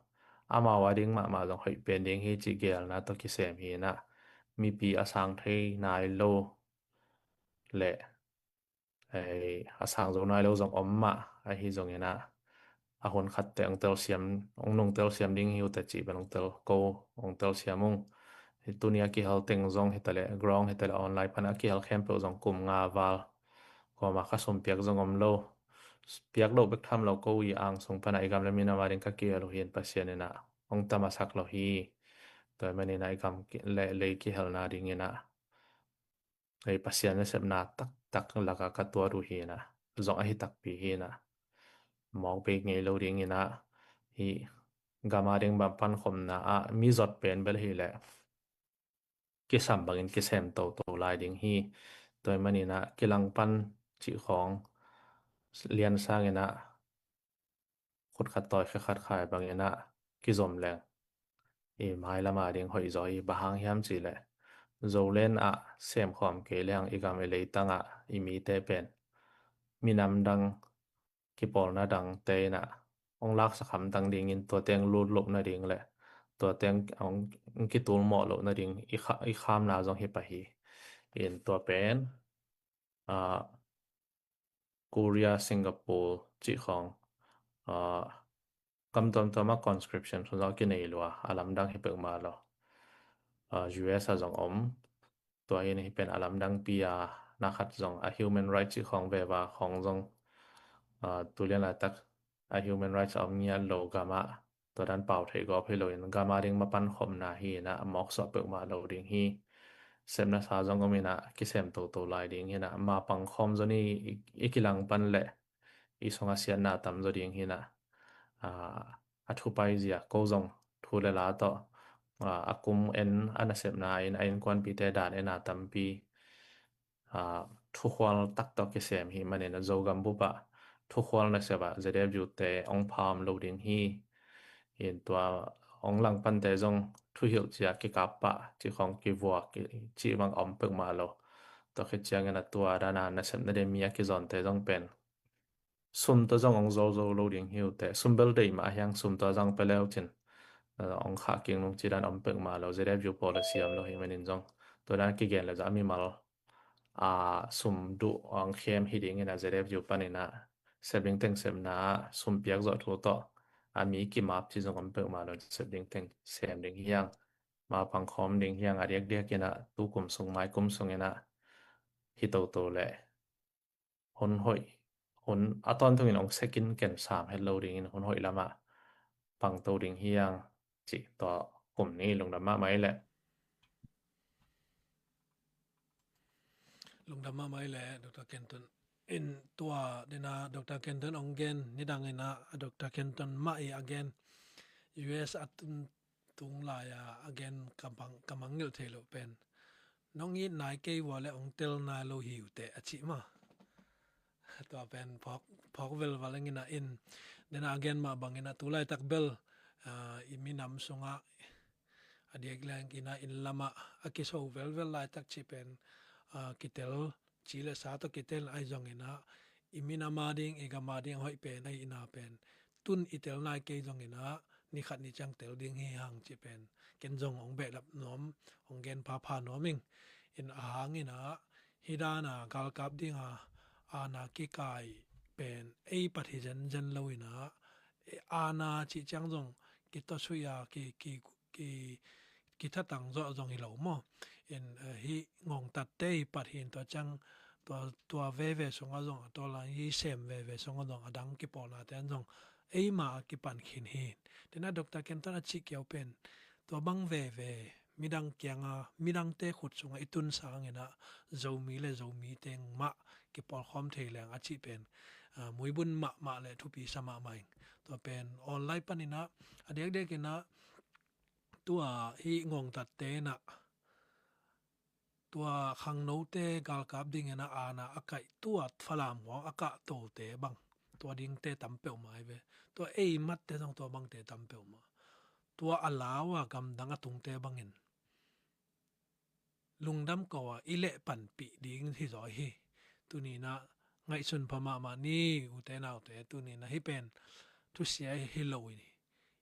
amau a ding mahmah zong hoih pen ding hi cih gelna tawh kisem hi inah, mipi a sang thei nai lo le, ei, a sang zo nai lo zong om mah ahi zong inah, a hun khatte hong telsiam, hong nung telsiam ding hi uh teh cih pen hong tel ko, hong telsiam ung. Hi tuni a kihel teng zong hi ta leh, ground hi ta leh, online pan a kihel khempeuh zong kum nga val, kuama khasum piak zong om lo. Piak loh bek tham lo, ko i ang sung pan a i gam le minam a ding ka kihel uh hi in, Pasian inah hong tamasak lo hi. Tua hi man inah i gam ki-, le lei kihelna ding inah, ei, Pasian nasepna taktak lakah ka tuat uh hi inah, zong ahi takpi hi inah, mawk bei ngei lo ding inah, hi gam a ding bang pankhopna ah mi zot pen bel hi leh kisam bangin kisem toto lai ding hi. Tua hi man inah kilang pan cih khawng lian sang inah khut khat tawi khe khat khai bang inah kizom leng i mailam a ding hoih zaw hi. Bang hang hiam cih leh Zoland ah semkhawm kei leng i gam i leitang ah i mite pen minam dang, kipawlna dangte inah hong laksak hamtang dingin, tua teng lut loh nading le tua teng hong kitul mawh loh nading i kha-, i khamna zong hi pah hi. In tua pen, ah, Korea, Singapore cih khawng, ah, gam tuamtuam ah conscription thu zong a kinei lua, a lamdang hi peuhmah lo. Ah, U S a zong om, tua hi in hih pen a lamdangpi a, na khat zong a human rights cih khawng veva khawng zong, ah, tu lian laitak a human rights a om ngiat lo gam ah tua dan pau theih gawp hi loin gam a ding mapan khopna hi inah, a mawk suah peuhmah lo ding hi. Sepna sa zong om inah, kisem toto lai ding hi inah, ma pang khawm zaw ni, i, i kilang pan le i sungah siatna tam zaw ding hi inah, ah, a thupai zia ko zong thu le la tawh, ah, a kum en a nasepna in a innkuanpite dan en a tampi, ah, thukhual tak tawh kisem hi manin a Zogam bup ah thukhual nasep ah Z F U te hong pha om lo ding hi. In tua hong langpante zong thuhilh cia kikap pah, cih khawng kivuak, ki-, cih bang om peuhmah lo. Tua khit ciangin a tua dana nasepna ding mi a kizawnte zong pen sum tawh zong hong zolzo lo ding hi uh teh, sum bel deih mah a hiang sum tawh zang pia leu cin, eh, hong khah kik nung cih dan om peuhmah lo, Z F U policy om lo hi manin zong. Tua dan kigen le zah a mimal, ah, sum duh hong khem hi ding inah Z F U pan inah sep ding teng sepna ah sum piak zawh thu tawh a mi kimap cih zong om peuhmah lo, sep ding teng sem ding hi hang. Ma pang khawm ding hi hang, a diakdiak inah tu kum sung, mai kum sung inah hi toto le hun hoih, hun a tawntungin hong sekin ken sam het lo dingin hun hoih lamah pangto ding hi hang cih tua kum ni. Lungdam mahmah i leh. Lungdam mahmah i leh, Doctor Kenton. In tua dena Doctor Kenton hong gen nidang inah, a Doctor Kenton mah i a gen U S a tun tung lai-a a gen ka bang, ka mangngilh thei loh pen, nong it nai kei vua le hong tel nai lo hi uh teh a cih mah. Tua pen phawk, phawk velval ing inah, in dena a gen mah bang inah tu laitak bel, ah, i minam sungah a diak leng inah inn lamah a kiso velvel laitak cih pen, ah, kitel ci le sa tawh kitel ahi zong inah, i minam a ding, i gam a ding hoih pen ahi inah pen tun i tel nai kei zong inah, ni khat ni ciang tel ding hi hang cih pen ken zong hong behlap nuam, hong gen phapha nuam ing. In a hang inah, hih dana galkap dinga aana kikai pen ei pat hi zenzen lo inah, aana cih ciang zong kitawsuih a, ki, ki, ki, kithatang zawh zong hi lo maw. In, eh, hih ngongtatte hi pat hi in, tua ciang tua veve sungah zong a tawlan hi sem veve sungah zong a dang kipawlnate an zong eima a kipan khin hi. Tena Doctor Kenton a cih kiau pen tua bang veve midang kianga midangte khut sungah i tun sanginah Zomi le Zomi teng mah kipawlkhawm thei leng a cih pen muibun mahmah le thupi sa mahmah ing. Tua pen online paninah a diakdiakinah tua hih ngongtatte inah tua khangnote galkap dingin a ana a kaih tua Falam huang a kahtote bang tua dingte tam peuhmah hi ve. Tua ei matte zong tua bangte tam peuhmah. Tua a lau a gamdang a tungte bangin lungdam ko a i leh panpih ding hi zaw hi. Tuninah ngaihsun pha mahmah ni ute naute, tuninah hih pen thusia hi lo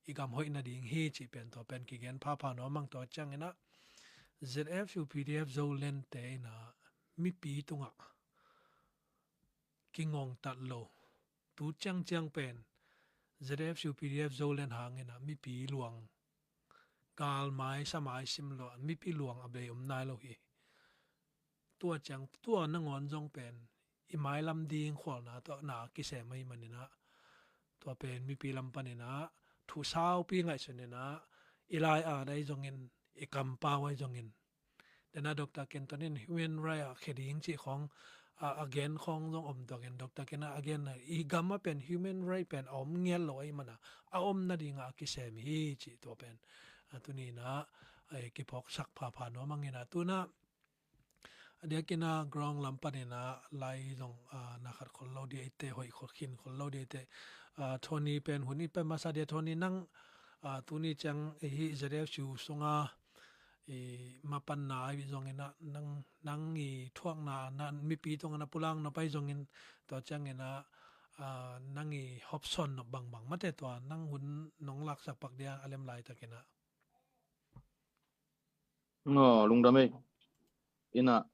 i gam hoih nading hi cih pen tua pen kigen phapha nuam ang. Tua cianginah ZFU PDF Zolente inah mipi tungah kingongtat lo tu ciangciang pen ZFU PDF Zolen hanginah mipi luang galmai samai sim lo, mipi luang a bei om nai lo hi. Tua ciang tua nangawn zong pen i mailam ding khualna tawh na kisem ahi maninah tua pen mipi lam paninah thu saupi ngaihsuninah i lai-at ahi zongin i kampau ahi zongin Tena Doctor Kenton in human right ah khia ding cih khawng a gen khawng zong om tuakin Doctor Ken a gen a i gam a pen human right pen a om ngiat lo ahi mana a om nadinga a kisem hi cih tua pen a tuninah kiphawksak phapha nuam ang inah tunah a diakinah ground lam paninah lai zong na khat khol lo dia ite, hoih khol khin khol lo dia ite. Tony pen hun i pen masa dia Tony nang tuni ciang hih ZFU sunga i mapanna ahi zonginah nang i thuakna na mipi tungah na pulang nop ahi zongin tua cianginah nang i hopsawn nop bangbang mate tua nang hun nong laksak pak dia a lem laitakinah. Aw lungdam ei. Inah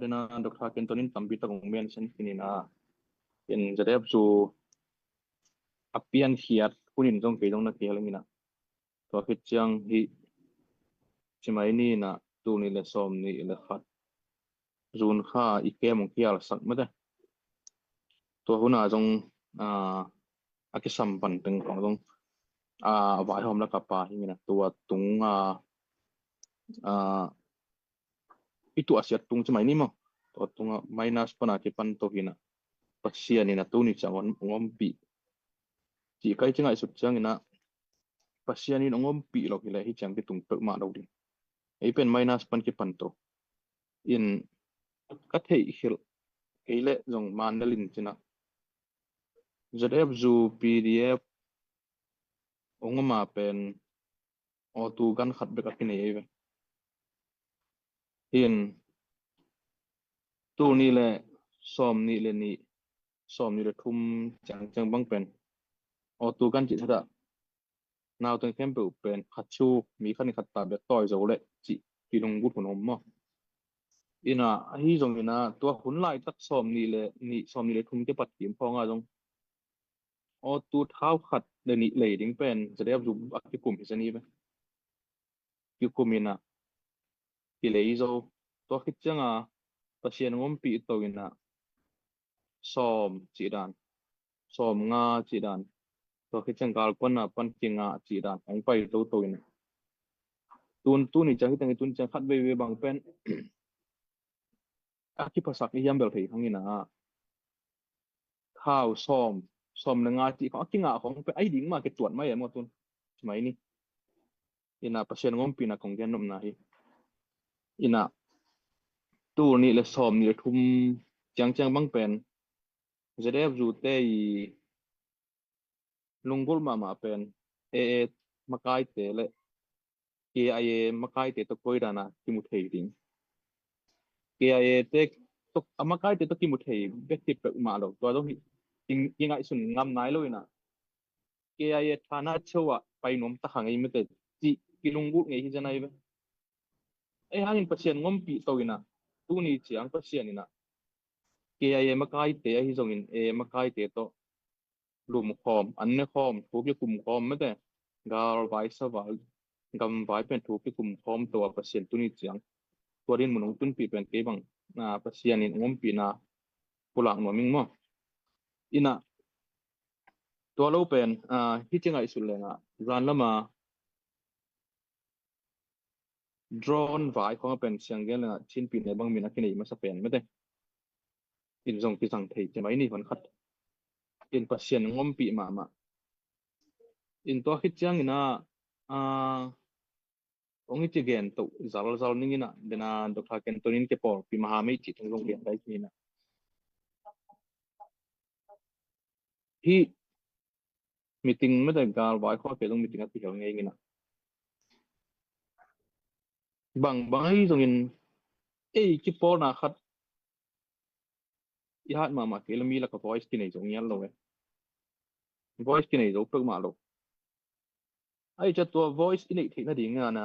dena Doctor Kenton in tampi tak ong mention khin inah in ZFU a piankhiat hunin zong kei zong na kihel inah tua khit ciang hih cimai ni inah tul nih le sawm nih le khat June kha i kem ong kialsak mate. Tua huna zong a kisam pan teng khong zong a vaihawm laka pa hi mina tua tunga i tuahsiat tung cimai ni maw? Tua tunga minus pana kipan to hina Pasian ina tuni ciang ong ompih cih kai ci ngaihsut ciangina Pasian in ong ompih lo hileh hi ciang kitung peuhmah lo ding. Ei pen minus pan kipan to in ka theih hilh kei leh zong man na lin cina ZFU PDF ong oma pen awtu gan khat bek a kinei ei ve. Hin tul nih le sawm nih le nih sawm nih le thum ciangciang bang pen awtu gan cih thatah nauteng khempeuh pen khat ciuk mi khat ni khat ta bek tawi zo leh cih kilunggut hun om maw? Ina ahi zongina tua hun laitak sawm nih le nih sawm nih le thum kipat kim phawnga zong awtu thau khat le nih lei ding pen ZFU a kikum hi sani ve. Kikum ina kilei zo tua khit cianga Pasian ngompih to ina sawm cih dan sawm nga cih dan tua khit ciang galkuanna pan kinga cih dan ong pai toto ina tun tuni ciang hitang i tun ciang khat veivei bang pen a kiphasak i hiam bel thei khang ina thau sawm sawm le nga cih khong a kinga khong pen ai ding ma kituat mai emaw tun mai ni. Ina Pasian ngompihna kong gen nopna hi. Ina tul nih le sawm nih le thum ciangciang bang pen ZFU te i lunggulh mahmah pen AA makaite le KIA makaite tawh koi dana kimu thei ding. KIA te a makaite tawh kimu thei bek hi peuhmah lo tua zong hi kingaihsun ngam nai lo ina KIA thana cheu ah pai nuam ta kha ngei mete cih kilunggulh ngei hi zen ai ve. Ei hangin Pasian ngompih to ina tuni ciang Pasian ina KIA makaite ahi zongin AA makaite tawh lumkhawm an nekhawm thu kikumkhawm mete galvai savai gamvai pen thu kikumkhawm to a Pasian tuni ciang tua din mun hong tunpih pen kei bang Pasian in hong ompihna pulak nuam ing maw. Ina tua lo pen hih ci ngaihsut leng ah zan lama drone vai khong a pen siang gen leng ah Chin pih ne bang min a kinei masa pen mete. In zong kizang thei ci mai ni hon khat. In Pasian hong ompih mahmah. In tua khit ciangin ah ong i ci gen toh zalzal ning ina dena Doctor Kenton in kipawlpi maha mei ci tung zong gen dai ci ina. Hih meeting mete gal vai khua ke zong meeting a kihel ngei ina bang bang ahi zongin ei kipawlna khat i hat mahmah kei le mi laka voice kinei zo ngial lo e. Voice kinei zo peuhmah lo. Ai ca tua voice i neih theih nading a na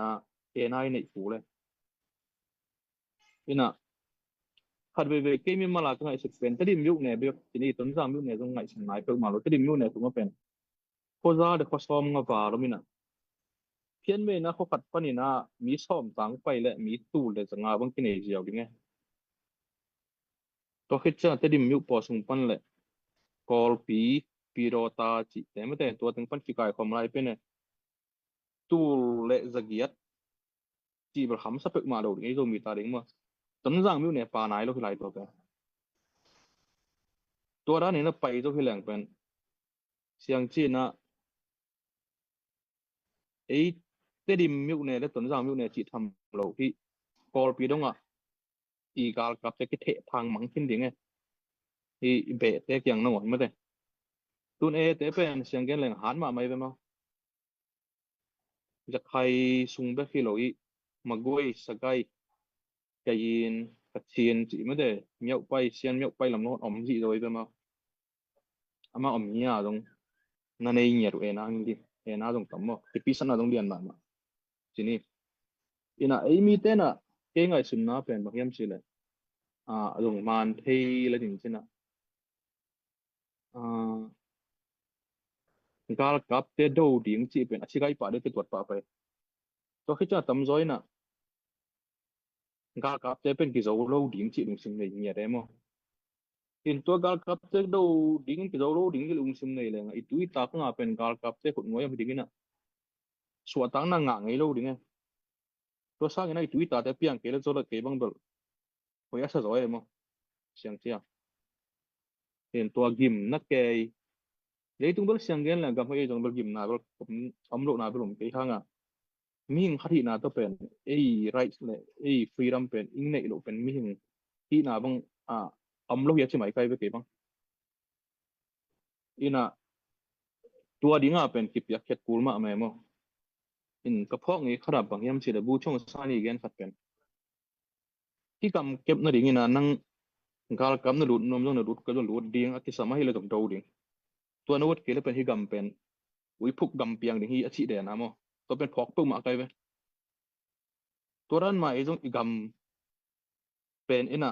ena i neih fu le. Ina khat veve kei mi mala ka ngaihsut pen Tedim miuh ne bek kini Tonzang miuh ne zong ngaihsun nai peuhmah lo. Tedim miuh ne tuma pen khuaza le khuasawm nga va lo mina phian meina khua khat panina mi sawm tang pai le mi tul le zanga bang kinei ziau ding e. Tua khit ciang Tedim miuh paw sung pan le Kawlpi, Pidawta cihte mete tua teng pan kikai khawm lai pen e tul le zagiat cih bel hamsa peuhmah lo ding ei Zomi ta ding maw. Tonzang miuh ne pa nai lo hi lai tua pen tua dan in a pai zo hi leng pen siang cina ei Tedim miuh ne le Tonzang miuh ne cih tham lo hi. Kawlpi dongah i galkapte kitheh thang mang khin ding e. I behte kiang nong oi mate. Tun ete pen siang gen leng han mah mai ve maw. Zakhai sung bek hi lo i Magway, Sagaing, Kayin, Kachin cih mate, Myaukpai, Sian Myaukpai lam lo om zih zo i ve maw. Ama om hi a zong na nei ngiat uh ena hing ding, ena zong tam maw, kipisana zong lian mahmah. Cini ina ei mi tena kei ngaihsunna pen bang hiam cih le a zong man thei le ding cina galkapte do ding cih pen a cigai pah deuh kituat pah pai. Tua khit ciang a tamzaw ina galkapte pen kizo lo ding cih lungsim nei ngiat e maw. In tua galkapte do ding kizo lo ding cih lungsim nei lenga i tui i ta khanga pen galkapte khut nuai om hi ding ina suahtakna ngah ngei lo ding e. Tua sangina i tui i tate piang kei le zaw le kei bang bel hoi a sa zaw e maw. Siang cia in tua gimna kei leitung bel siang gen le gam hoi ei zong bel gimna bel om lohna bel om kei hanga mihing khat hihna tawh pen ei rights le ei freedom pen ing neih loh pen mihing hihna bang a om lo hi a ci mai kai ve kei bang. Ina tua dinga pen kipiak khiat kul mahmah e maw. In ka phawk ngei khat a bang hiam cih le Bu Chong San i gen khat pen hih kam kepna ding ina nang galkap na lut nuam zong na lut ka zong lut ding a kisam ahi le zong do ding. Tua na ut kei le pen hih gam pen uiphuk gam piang ding hi a cih dena maw. Tua pen phawk peuhmah kai ve. Tua dan mah ei zong i gam pen ina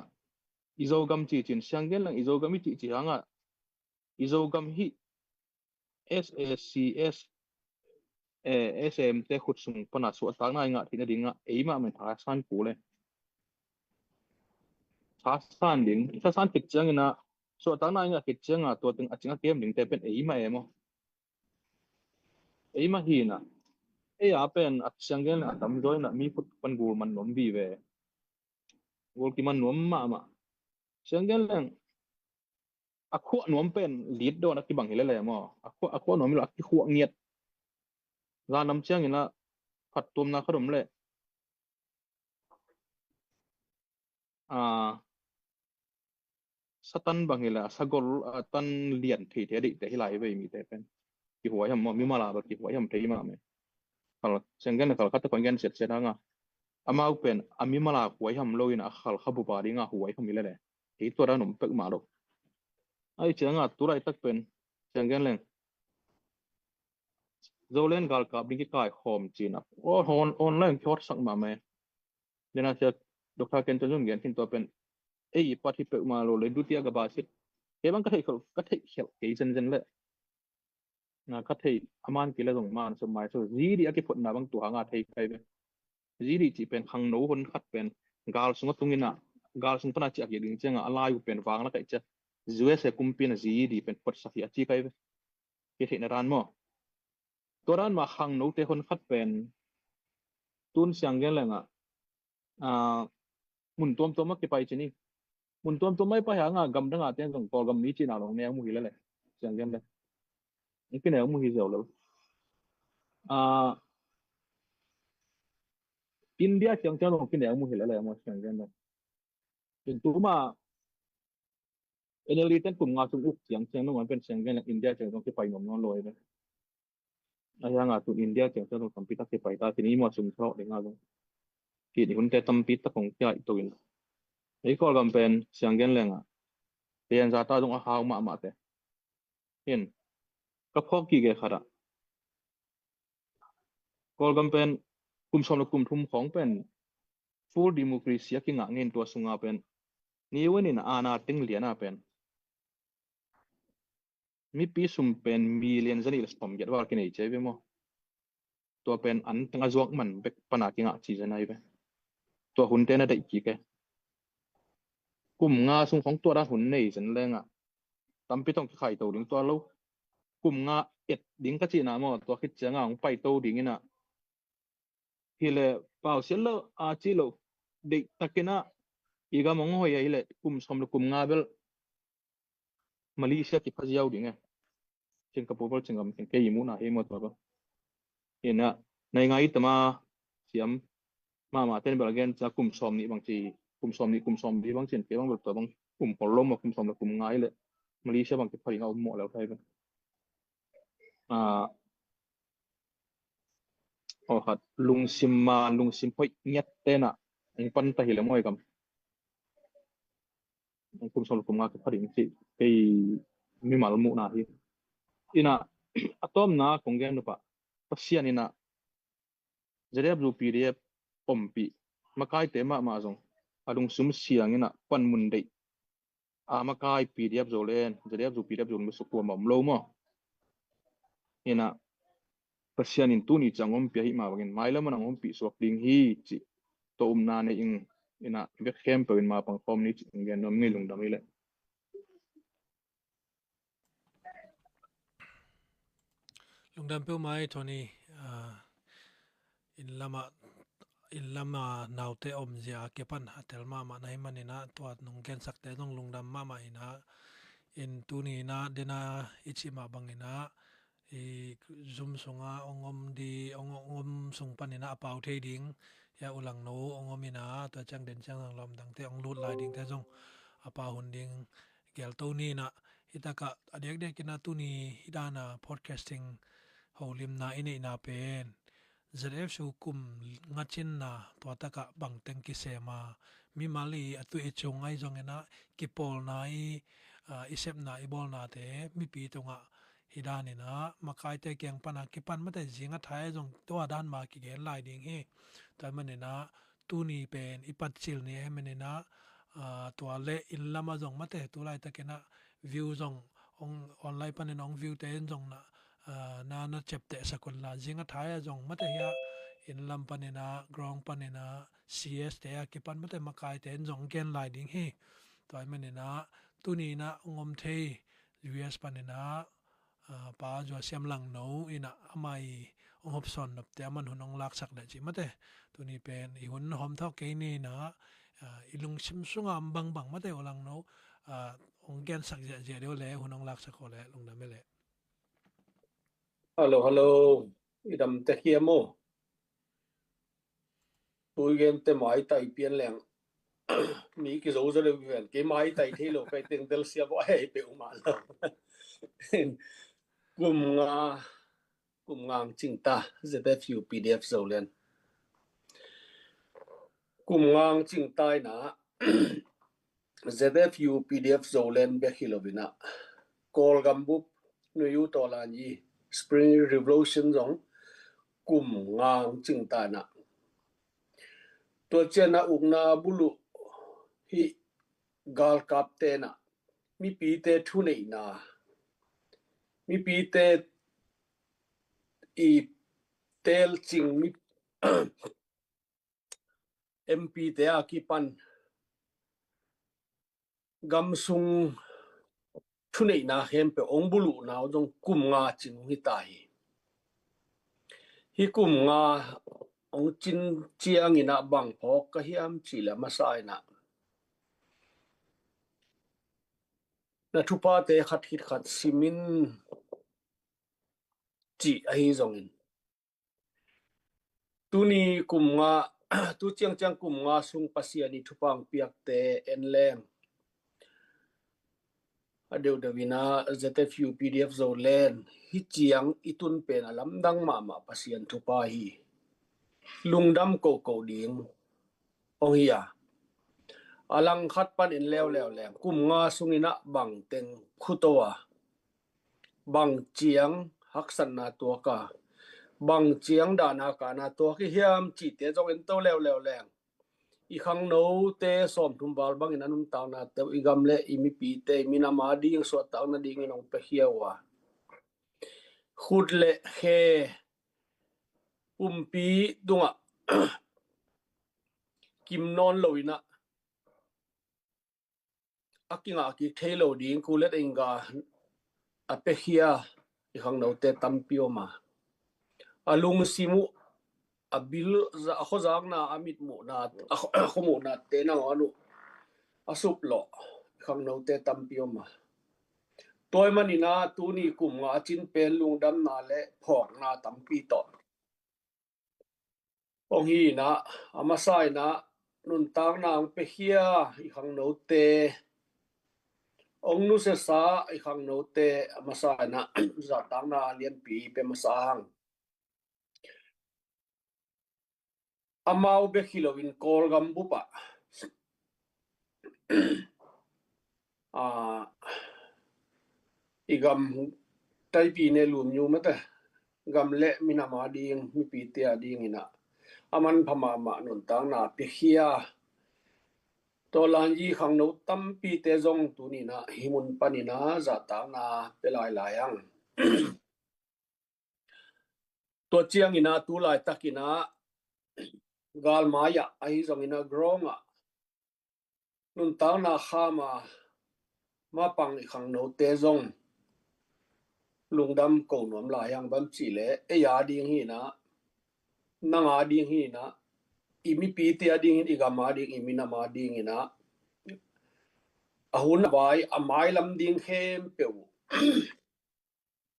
i Zogam cicin siang gen lang i Zogam i cihcih hanga i Zogam hi S A C S, eh, S A M te khut sung pana suahtakna i ngah theihna dinga eimah men thasan kul e. Thasan ding, thasan khit ciangina suahtakna i ngah khit cianga tua teng a cing a kem dingte pen eimah e maw. Eimah hina ei a pen a siang gen le a tamzaw ina mi khut pan gul man nuam vive. Gul kiman nuam mahmah. Siang gen leng a khuah nuam pen lit dawn a kibang hi lele maw. A khuah, a khuah nuam hi lo a kikhuah ngiat. Zan lam ciangin a phattuamna khat om le a satan bang hi le a sagol a tan lian theithei a deihte hi lai vei mite pen. Kihuai ham maw, mimal a bel kihuai ham thei mah me. Khal siang gen le khal khat te khuan gen siatsiat hanga amau pen a mimal a huai ham loin a khal kha bupa dinga huai ham hi lele. Kei tua dan om pek mah lo. Ai cianga tulaitak pen siang gen leng Zoland galkap ding kikai khawm cina online kiawtsak mah me. Dena sia Doctor Ken Chon Jun gen khin tua pen ei pat hi pek mah lo le dutia ka ba sit. Kei bang ka theih khelh, ka theih khelh kei zenzen le na ka thei a man kila zong man so mai so zidi a kiphotna bang tu hanga thei kai ve. Zidi cih pen khangno hon khat pen gal sunga tungina gal sung pana ciah kik ding cianga a lai uh pen vang la kaih cia. U S A kumpi na G E D pen phuatsak hi a ci kai ve. Kei theihna dan maw? Tua dan mah khangnote hon khat pen tun siang gen lengah, ah, mun tuamtuam ah kipai cini. Mun tuamtuam ah i pai hanga gamdang ah ten zong Kawlgam mi cina long neu mu hi lele. Siang gen le. Kineu mu hi zeu lo. Ah, India ciang ciang zong kineu mu hi lele maw siang gen le. Tun tuma N L D ten kum nga sung uk ciang ciang nung an pen siang gen le India ciang zong kipai nuam nuam lo hi ve. A hianga tun India ciang ciang zong tampi tak kipai ta kini mua sung thawk dinga zong. Kini hunte tampi tak kong kia i to in. Ei Kawlgam pen siang gen lenga. Pian za ta zong a hau mahmah te. Hin ka phawk kik e khat ah Kawlgam pen kum sawm le kum thum khawng pen full democracy a kingah ngin tua sunga pen ni wenin aana ting liana pen mipi sum pen million zanih le sawm giat val kinei cia ve maw? Tua pen an teng a zuak man bek pana kingah ci zen ai ve. Tua hunte na daih kik e. Kum nga sung khong tua dan hun nei zen lengah tampi tong kikhai to ding tua lo. Kum nga et ding ka cihna maw tua khit cianga hong pai to ding inah. Hile pausiat lo a ci lo deih takinah i gam hong hoi a hile kum sawm le kum nga bel Malaysia kipha ziau ding e. Singapore bel cingam kei i muhna hi maw tua bel. Ina nai ngai tama siam mama ten bel again ca kum sawm nih bang ci kum sawm nih kum sawm nih bang cin kei bang bel tua bang kum hol lo maw kum sawm le kum ngai le Malaysia bang kipha ding a um mawh leu thai bel. Ah, aw khat lungsim ma lungsim hoih ngiat tenah hong pan ta hi le maw i gam. Kum sawm le kum nga kipha ding cih kei mimal muhna hi. Inah a tawpna kong gen nupa Pasian inah Z F U P D F ompih makaite mahmah zong a lungsum siang inah panmun deih a makai P D F Zoland Z F U P D F Zoland besuk kuamah om lo maw? Inah Pasian in tuni ciang ompih ahi mah bangin mailam a nang ompih suak ding hi cih tawh umna nei ing inah bek khempeuh in ma pangkhawm ni cih gen nuam ngei lungdam hi leh. Lungdam peuh mai Tony, ah, inn lamah inn lama naute omzia a kipan a tel mahmah na hi maninah tua nong gensakte zong lungdam mahmah inah in tuni inah dena i cih mah banginah i zum sunga ong om di ong om sung paninah a pau thei ding hia ulangno ong om inah tua ciang den ciang zang lawmdangte ong lut lai dingte zong a pau hun ding gelto ninah hitakah a diakdiakinah tuni hidana podcasting holimna i neihna pen Z F U kum ngacinna tua takah bangteng kisema mimal i a tuih i cung ai zonginah kipawlna i, ah, i sepna i bawlnate mipi tungah hi daninah makaite kiang pana kipan mate zinga thai zong tua dan ma kigen lai ding hi. Tua maninah tuni pen i patcil ni e maninah, ah, tua le inn lama zong mate tu laitakinah view zong ong online panin ong view te in zong na, ah, na na cep teh sakun la zinga thai a zong mate hia inn lam paninah ground paninah C S te a kipan mate makaite in zong gen lai ding hi. Tua maninah tuninah ong om thei U S paninah, ah, pa Zuasiam Langno inah amai ong hopsawn nopte aman hun ong laksak leh cih mate tuni pen i hun hom thawk kei ninah, ah, i lungsim sunga om bangbang mate o Langno, ah, ong gensak ziahziah deuh le hun ong laksak o le lungdam e le. Hello, hello. I dam tek hiam o? Tui gen te mai tai pian leng mi kizo zo le ven ke mai tai thei lo kai teng del sia bo ai pe uma lo. Kum nga kum ngang cing ta Z F U P D F Zoland. Kum ngang cing tai na Z F U P D F Zoland bek hi lovina Kawlgam bup nuyu tawlan yi Spring Revolution zong kum ngang cing ta na tua ciana ukna bulu hi galkap tena mipite thuneihna mipite i telcing mi M P te a kipan gam sung thuneihna khempeuh hong buluhna uh zong kum nga cin hong hi ta hi. Hih kum nga hong cin ciangin ah bang phawk ka hiam cih leh, a masa in ah na thuphate khat khit khat sim in cih ahi zongin, tuni kum nga, tu ciangciang kum nga sung Pasian ii thupha hong piakte en leng, a deuhdeuh in ah Z F U P D F Zoland hih ciang i tun pen a lamdang mahmah Pasian thupha hi. Lungdam koko ding hong hi a, a langkhat pan en leuleu leng, kum nga sungin ah bang teng khuto a, bang ciang haksatna tuak a, bang ciang dahna kahna tuak i hiam cihte zong en to leuleu leng, i khangnote sawmthum val bangin a nuntaknate uh i gam le i mipite, i minam ading suahtakna dingin hong piakhia uh a, khut le khe pumpi tungah kim nawn lo in ah, a kingah kik thei lo ding kulet engga a piakhia i khangnote tampi om a, a lungsim uh, a bil, a khuazakna, a mitmuhna, a khuamuhnate nangawn uh a suplawh i khangnote tampi om a, tua ahih manin ah tuni kum nga a cin pen lungdamna le phawkna tampi tawh hong hi in ah, a masa in ah nuntakna hong piakhia i khangnote, hong nusiasa i khangnote, a masa in ah zahtakna lianpi pia masa hang. Amau bek hi loin Kawlgam bup ah a, i gam taipi ne lumnyu mate, gam le minam ading, mipite adingin ah a manpha mahmah nuntakna piakhia Tawlanyi khangno tampite zong tuni in ah hih mun panin ah zahtakna pia lailai ang. Tua ciangin ah tu laitakin ah galmai ah ahi zongin ah ground ah nuntakna kham a mapang i khangnote zong lungdam ko nuam lai ang. Bang hang hiam cih leh ei ading hi in ah, nang ading hi in ah, i mipite adingin, i gam ading, i minam adingin ah, a hun a vai, a mailam ding khempeuh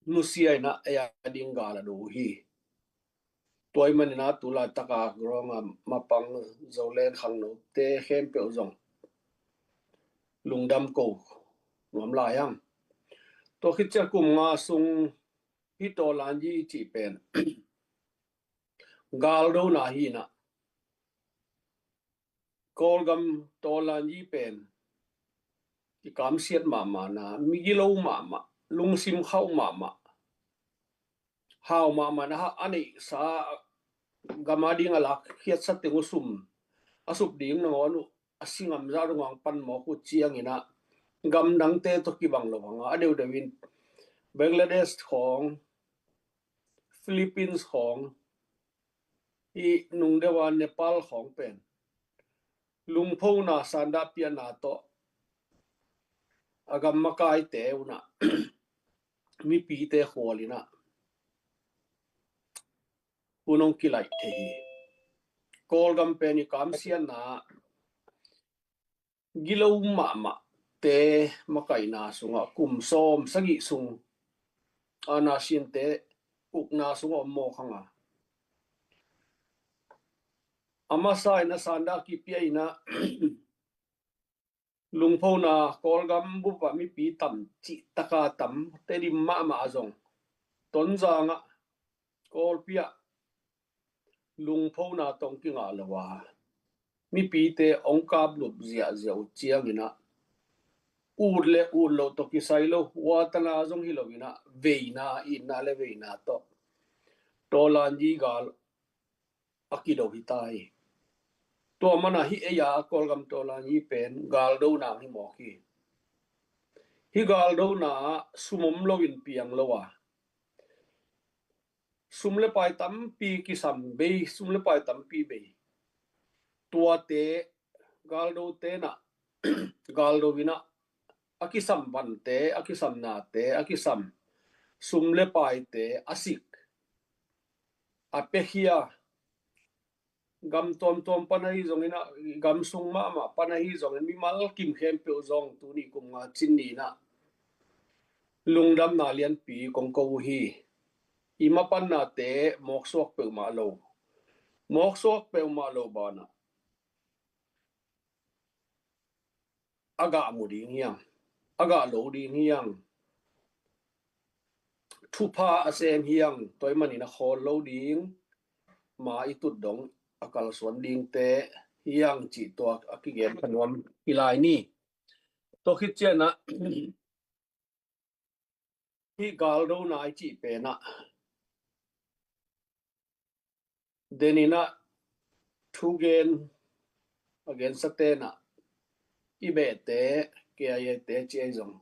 nusia in ah ei ading gal a do uh hi. Tua ahih manin ah tu laitaka ground a mapang Zoland khangnote khempeuh zong lungdam ko nuam lai ang. Tua khit ciang kum nga sung hih Tawlanyi i cih pen galdona hi in ah, Kawlgam Tawlanyi pen i kamsiat mahmahna, migilo mahmah, lungsim khauh mahmah, hau mahmahna a neihsa, gam ading a lakkhiatsa teng uh sum a sup ding nangawn uh a si ngam zah dong ang pan mawk uh ciangin ah gamdangte tawh kibang lo hang a, a deuhdeuh in Bangladesh khawng, Philippines khawng, i nungdeuh a Nepal khawng pen lungphona sanda piana tawh a gam makaite un ah mipite khual in ah hun hong kilaih thei hi. Kawlgam pen i kamsiatna gilo mahmahte makaihna sungah kum sawm sagih sung a nasinte ukna sungah om mawk hang a, a masa in ah sanda kipia in ah lungphona Kawlgam bup ah mipi tam, cih taka tam, Tedim mahmah a zong, Tonzang ah, Kawlpi ah lungphona tawh kingah lo a, mipite hong kaplup ziahziah uh ciangin ah ut le ut loh tawh kisai lo, watana zong hi lo in ah veina, itna le veina tawh Tawlanyi gal a kido hi ta hi. Tua mana hih ei a Kawlgam Tawlanyi pen galdona hi mawk hi. Hih galdona ah sum om loin piang lo a, sum le pai tampi kisam bei, sum le pai tampi bei. Tuate galdote in ah galdo in ah a kisam vante, a kisam nate, a kisam sum le paite a sik, a pekhia, gam tuamtuam pan ahi zongin ah, gam sung mahmah pan ahi zongin mimal kim khempeuh zong tuni kum nga cin ni-in ah lungdamna lianpi kong ko uh hi. I mapannate mawksuak peuhmah lo, mawksuak peuhmah lo banah a gah mu ding hiang, a gah lo ding hiang, thupha a sem hiang, tua ahih manin a khawl lo ding, ma i tut dong a kalsuan dingte hiang cih tua a kigen ka nuam hi lai ni. Tua khit ciangin ah hih galdona i cih pen ah den in ah thugen a gensate'n ah i behte, K I A te ci ahi zong,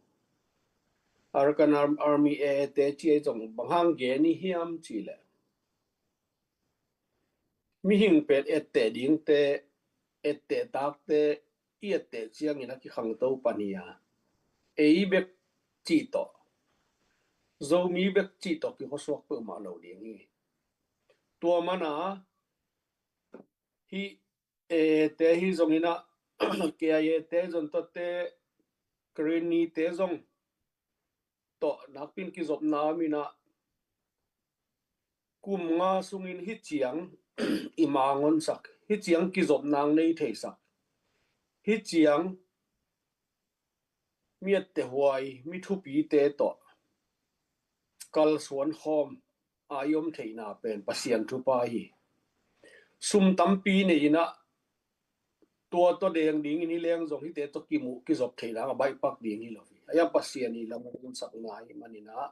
Arakan Arm-, Army A A te ci ahi zong bang hang gen i hiam cih leh, mihing pen etteh dingte, etteh takte i etteh ciangin a kikhangto pan hi a, ei bek cih tawh, Zomi bek cih tawh kikhuasuak peuhmah lo ding hi. Tua mana hih A A te hi zongin ah, K I A te zong tuate, Karenni te zong tawh nakpin kizopna om in ah, kum nga sungin hih ciang i ma ngonsak, hih ciang kizopna nei theisak, hih ciang mi etteh huai, mi thupite tawh kalsuan khawm a i om theihna pen Pasian thupha hi. Sum tampi nei in ah tua tawh deng dingin hi leng zong hihte tawh kimuh kizop theihna a baihpak ding hi lo hi. A iang Pasian i lam a nuntakna ahih manin ah,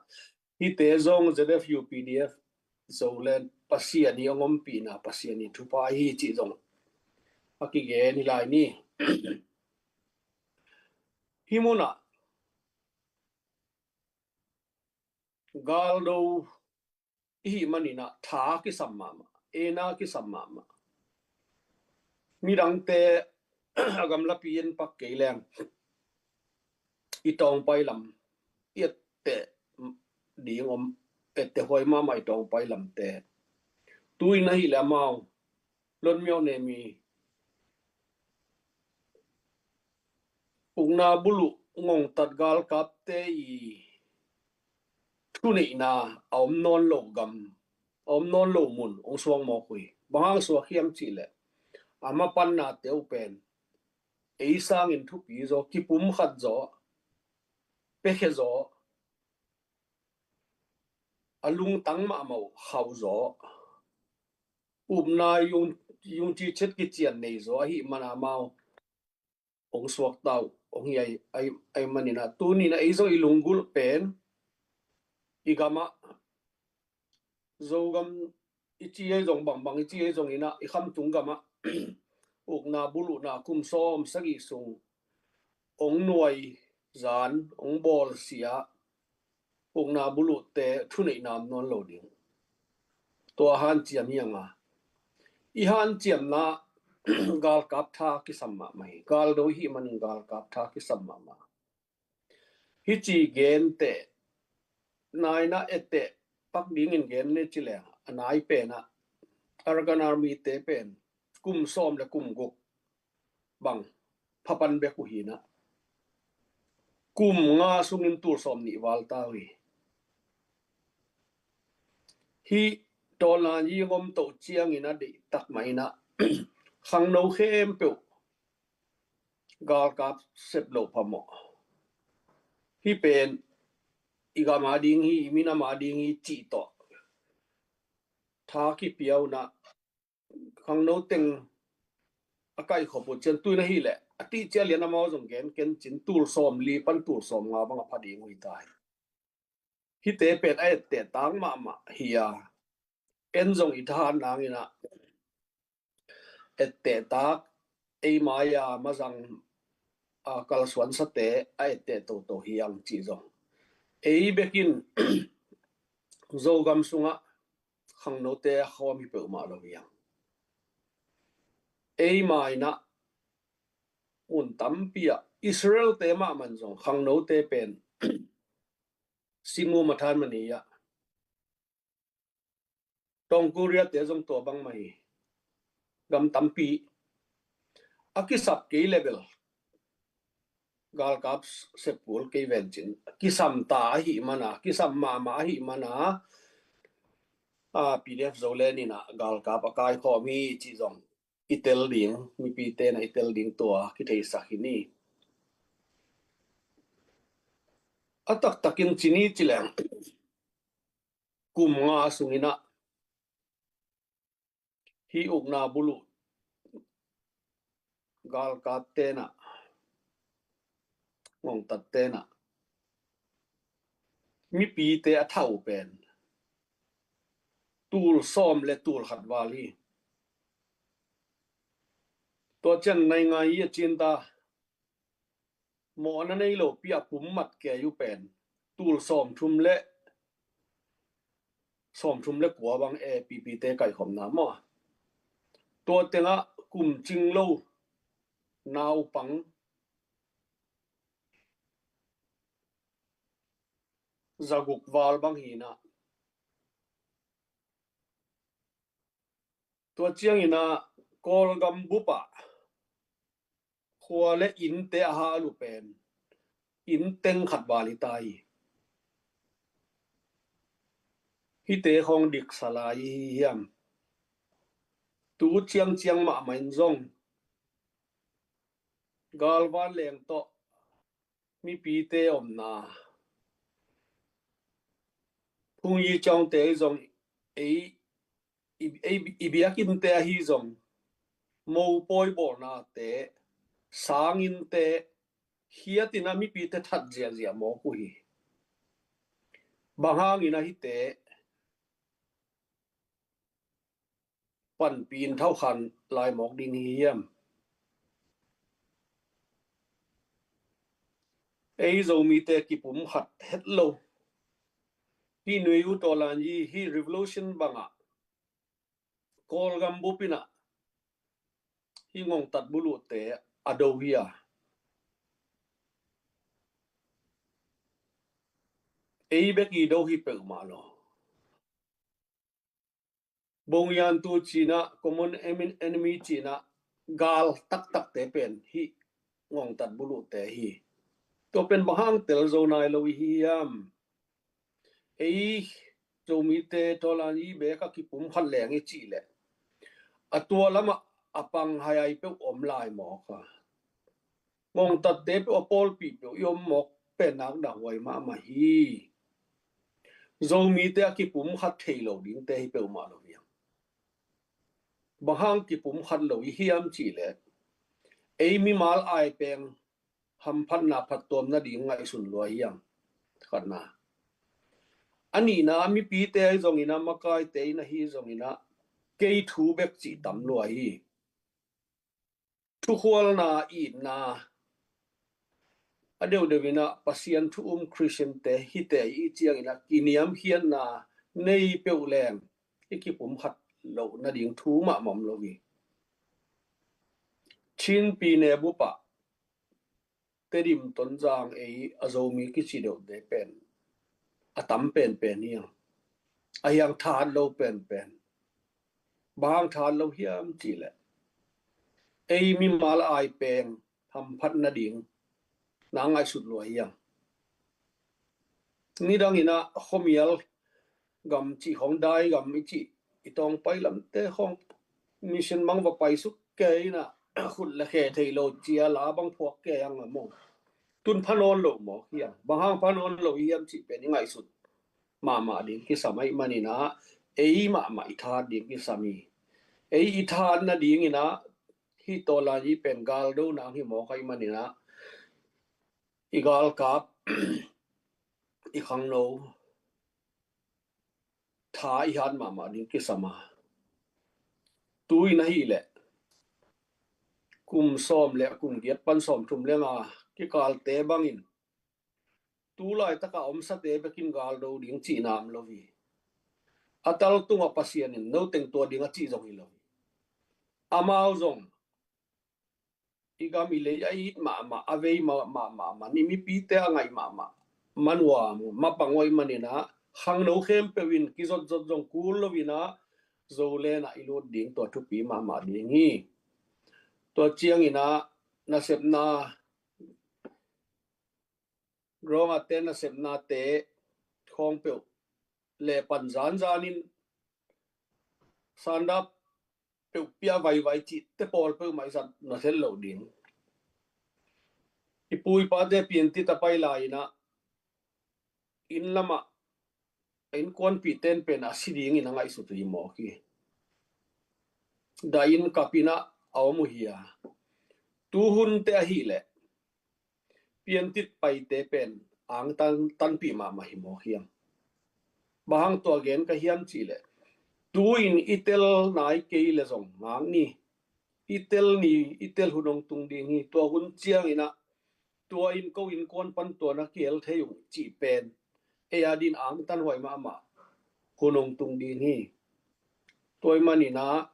hihte zong Z F U P D F Zoland Pasian i a ngompihna, Pasian i thupha hi cih zong a kigen hi lai ni. Hih munah galdo i hih manin ah tha kisam mahmah, eina kisam mahmah. Midangte a gamlapi en pak kei leng i tawngpai lam, i etteh ding om, etteh huai mahmah i tawngpai lamte, tu-in ahih leh amau Lon Myone Mi ukna buluh ngongtat galkapte i thuneihna a om nawn lo gam, a om nawn lo mun hong suak mawk uh hi. Bang hang suak hiam cih leh, a mapannate uh pen ei sangin thupi zaw, kipumkhat zaw, pekhia zaw, a lungtang mahmah uh khauh zaw, upna yung, yung cichet kician nei zaw ahih mana amau hong suakta uh hong hi ahih, ahih, ahih manin ah, tuni-in ah ei zong i lunggulh pen i gamah, Zogam i ci ahi zong, bangbang i ci ahi zongin ah, i khamtung gamah ukna buluhna kum sawm sagih sung hong nuai zan, hong bawlsia ukna buluhte thuneihna om nawn lo ding. Tua hanciam hi hang a, i hanciamna galkap tha kisam mahmah hi. Galdo i hih manin galkap tha kisam mahmah. Hih ci genteh, nai-in ah etteh pak dingin gen ni ci leng, a nai pen ah Arakan Army te pen kum sawm le kum guk bang phapan bek uh hi-in ah, kum nga sungin tul sawm nih val ta uh hi. Hih tawlnga i ngom toh ciangin a deihtak mah in ah, khangno khempeuh galkap sep loh phamawh. Hih pen i gam a ding hi, i minam a ding hi cih tawh tha kipia un ah, khangno teng a kaikhop uh ciang, tu-in ahih leh a tihciang lian amau zong gen ken cin, tul sawm li pan tul sawm nga bang a pha ding uh hi ta hi. Hihte pen a etteh tak mahmah hi a, en zong i thahat nangin ah etteh tak, ei mai-a mazang a kalsuansate a etteh toto hi hang cih zong, ei bekin Zogam sungah khangnote a khawm hi peuhmah lo hi hang. Ei mai-in ah mun tampi ah Israel-te mahmah in zong khangnote pen Sinmu Mathan mani ah Tawng Korea-te zong tua bangmah hi. Gam tampi a kisap kei level galkap seppul kei vencin kisam ta ahi mana, kisam mahmah ahi mana, a, P D F Zoland in ah galkap a kaikhawm hi ci zong i tel ding, mipite na i tel ding tua kitheisak hi ni. A taktakin ci ni ci leng kum nga sungin ah hih ukna buluh galkapte na, ngongtatte na mipite a thau pen tul sawm le tul khat val hi. Tua ciang naingai i a cinta mawhna nei lo pi a pum mat kei uh pen tul sawmthum le sawmthum le kua bang A P P-te kaikhawmna maw? Tua tengah kum cing lo naupang zaguk val bang hi na. Tua ciangin ah Kawlgam bup ah khua le innte a hal uh pen inn teng khat val hi ta hi. Hihte khawng diksa lai i hi hiam? Tu ciangciang mahmah in zong galvan leng tawh mipite omna phung yi ciangte zong ei i, i, i biakinnte ahi zong mopawi bawlnate, sanginnte hiatin a mipite that ziahziah mawk uh hi. Bang hangin a hihte panpih in thaukhan lai mawk ding hi hiam? Ei Zomite kipum khat het lo. Hih nui uh tawlan yi hih revolution bangah Kawlgam bup in ah hih ngongtat buluhte a do hi a, ei bek i do hi peuhmah lo. Bongiantu cih in ah, common enemy cih in ah, gal taktakte pen hih ngongtat buluhte hi. Tua pen bang hang tel zo nai lo i hi hiam? Ei Zomite tawlan i bek a kipum khat leng i cih leh a tua lamah a pang hai ai peuh om lai mawk a. Ngongtatte peuh a pawlpi peuh i om mawk pen nak dah huai mahmah hi. Zomite a kipum khat thei lo dingte hi peuhmah lo hiam? Bang hang kipum khat lo i hiam cih leh ei mimal ai peng hamphatna phattuam nading ngaihsun lua hiam? Khatna. A nihna mipite ahi zongin ah, makaite in ahi zongin ah, kei thu bek cih tam lua hi. Thukhualna, itna a deuhdeuh in ah Pasian thu um Khristiante hite i ciangin ah kiniamkhiatna nei peuh leng i kipum khat loh nading thu mahmah om lo hi. Chin Pyine bup ah Tedim, Tonzang ei a Zomi kici deuhte pen a tam penpen hi a, a hiang thahat lo penpen. Bang hang thahat lo hiam cih leh ei mimal ai peng hamphat nading na ngaihsut lua hiam? Nidang in ah khuamial gam cih khawng, dai gam i cih, i tawngpai lamte khawng mission bang va paisuk kei in ah khut le khe thei lo cia la bang phuak kei ang a maw? Tun pha nawn lo maw hiam? Bang hang pha nawn lo hiam cih pen i ngaihsut mahmah ding kisam ahih manin ah ei mahmah i thahat ding kisam hi. Ei i thahat nadingin ah hih tawlan i pen galdo nang hi mawk ahih manin ah i galkap, i khangno tha i hat mahmah ding kisam a. Tu-in ahih leh kum sawm le kum giat pan sawmthum le nga kikalte bangin tu laitakah omsate bekin galdo ding cihna om lo hi. A tal tungah Pasian in no teng tua ding a cih zong hi lo hi. Amau zong i gam i lei a it mahmah, a vei mahmah, mahmah, ni mipite a ngaih mahmah, manuam mapang uh ahih manin ah, khangno khempeuh in kizotzot zong kul lo in ah, Zoland ah i lut ding tua thupi mahmah ding hi. Tua ciangin ah nasepna, Roma te nasepnate khawng peuh le pan zanzan in sandap peuh pia vaivai cihte pawl peuh mah i zat na thel lo ding. I pu i pate piantit a pai lai-in ah inn lamah a innkuanpihte in pen a si dingin a ngaihsut uh hi mawk hi. Dah in kap in ah a om uh hi a, tuhunte ahih leh piantit paite pen angtan tanpih mahmah hi mawk hiam? Bang hang tua gen ka hiam cih leh, tu-in i tel nai kei leh zong ngak ni. I tel ni, i tel hun hong tung ding hi. Tua hun ciangin ah tua in ko innkuan pan tua na kihel thei ung cih pen ei a dingin angtan huai mahmah hun hong tung ding hi. Tua ahih manin ah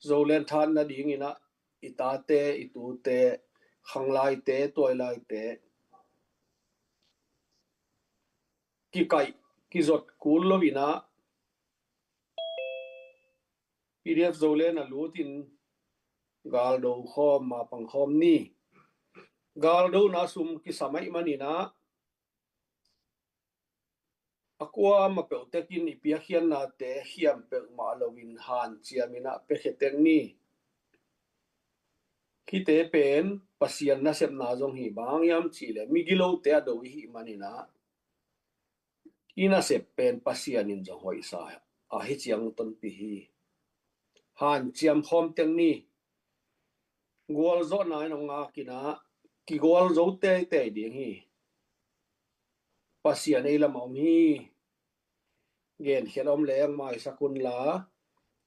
Zoland that nadingin ah i tate, i tute, khanglaite, tuailaite kikaih, kizot kul lo in ah P D F Zoland ah lut in galdo khawm, mapang khawm ni. Galdona sum kisam ahih manin ah a kuamah peuh tekin i piakkhiatnate khiam peuhmah lo in hanciam in ah piakhia tek ni. Hihte pen Pasian nasepna zong hi. Bang hang hiam cih leh migilote a do i hih manin ah i nasep pen Pasian in zong hoihsa a, hi ciang tonpih hi. Hanciam khawm tek ni. Gualzawhna in hong ngak in ah kigualzo teitei ding hi. Pasian ei lamah om hi. Genkhiat om leng maisak un la,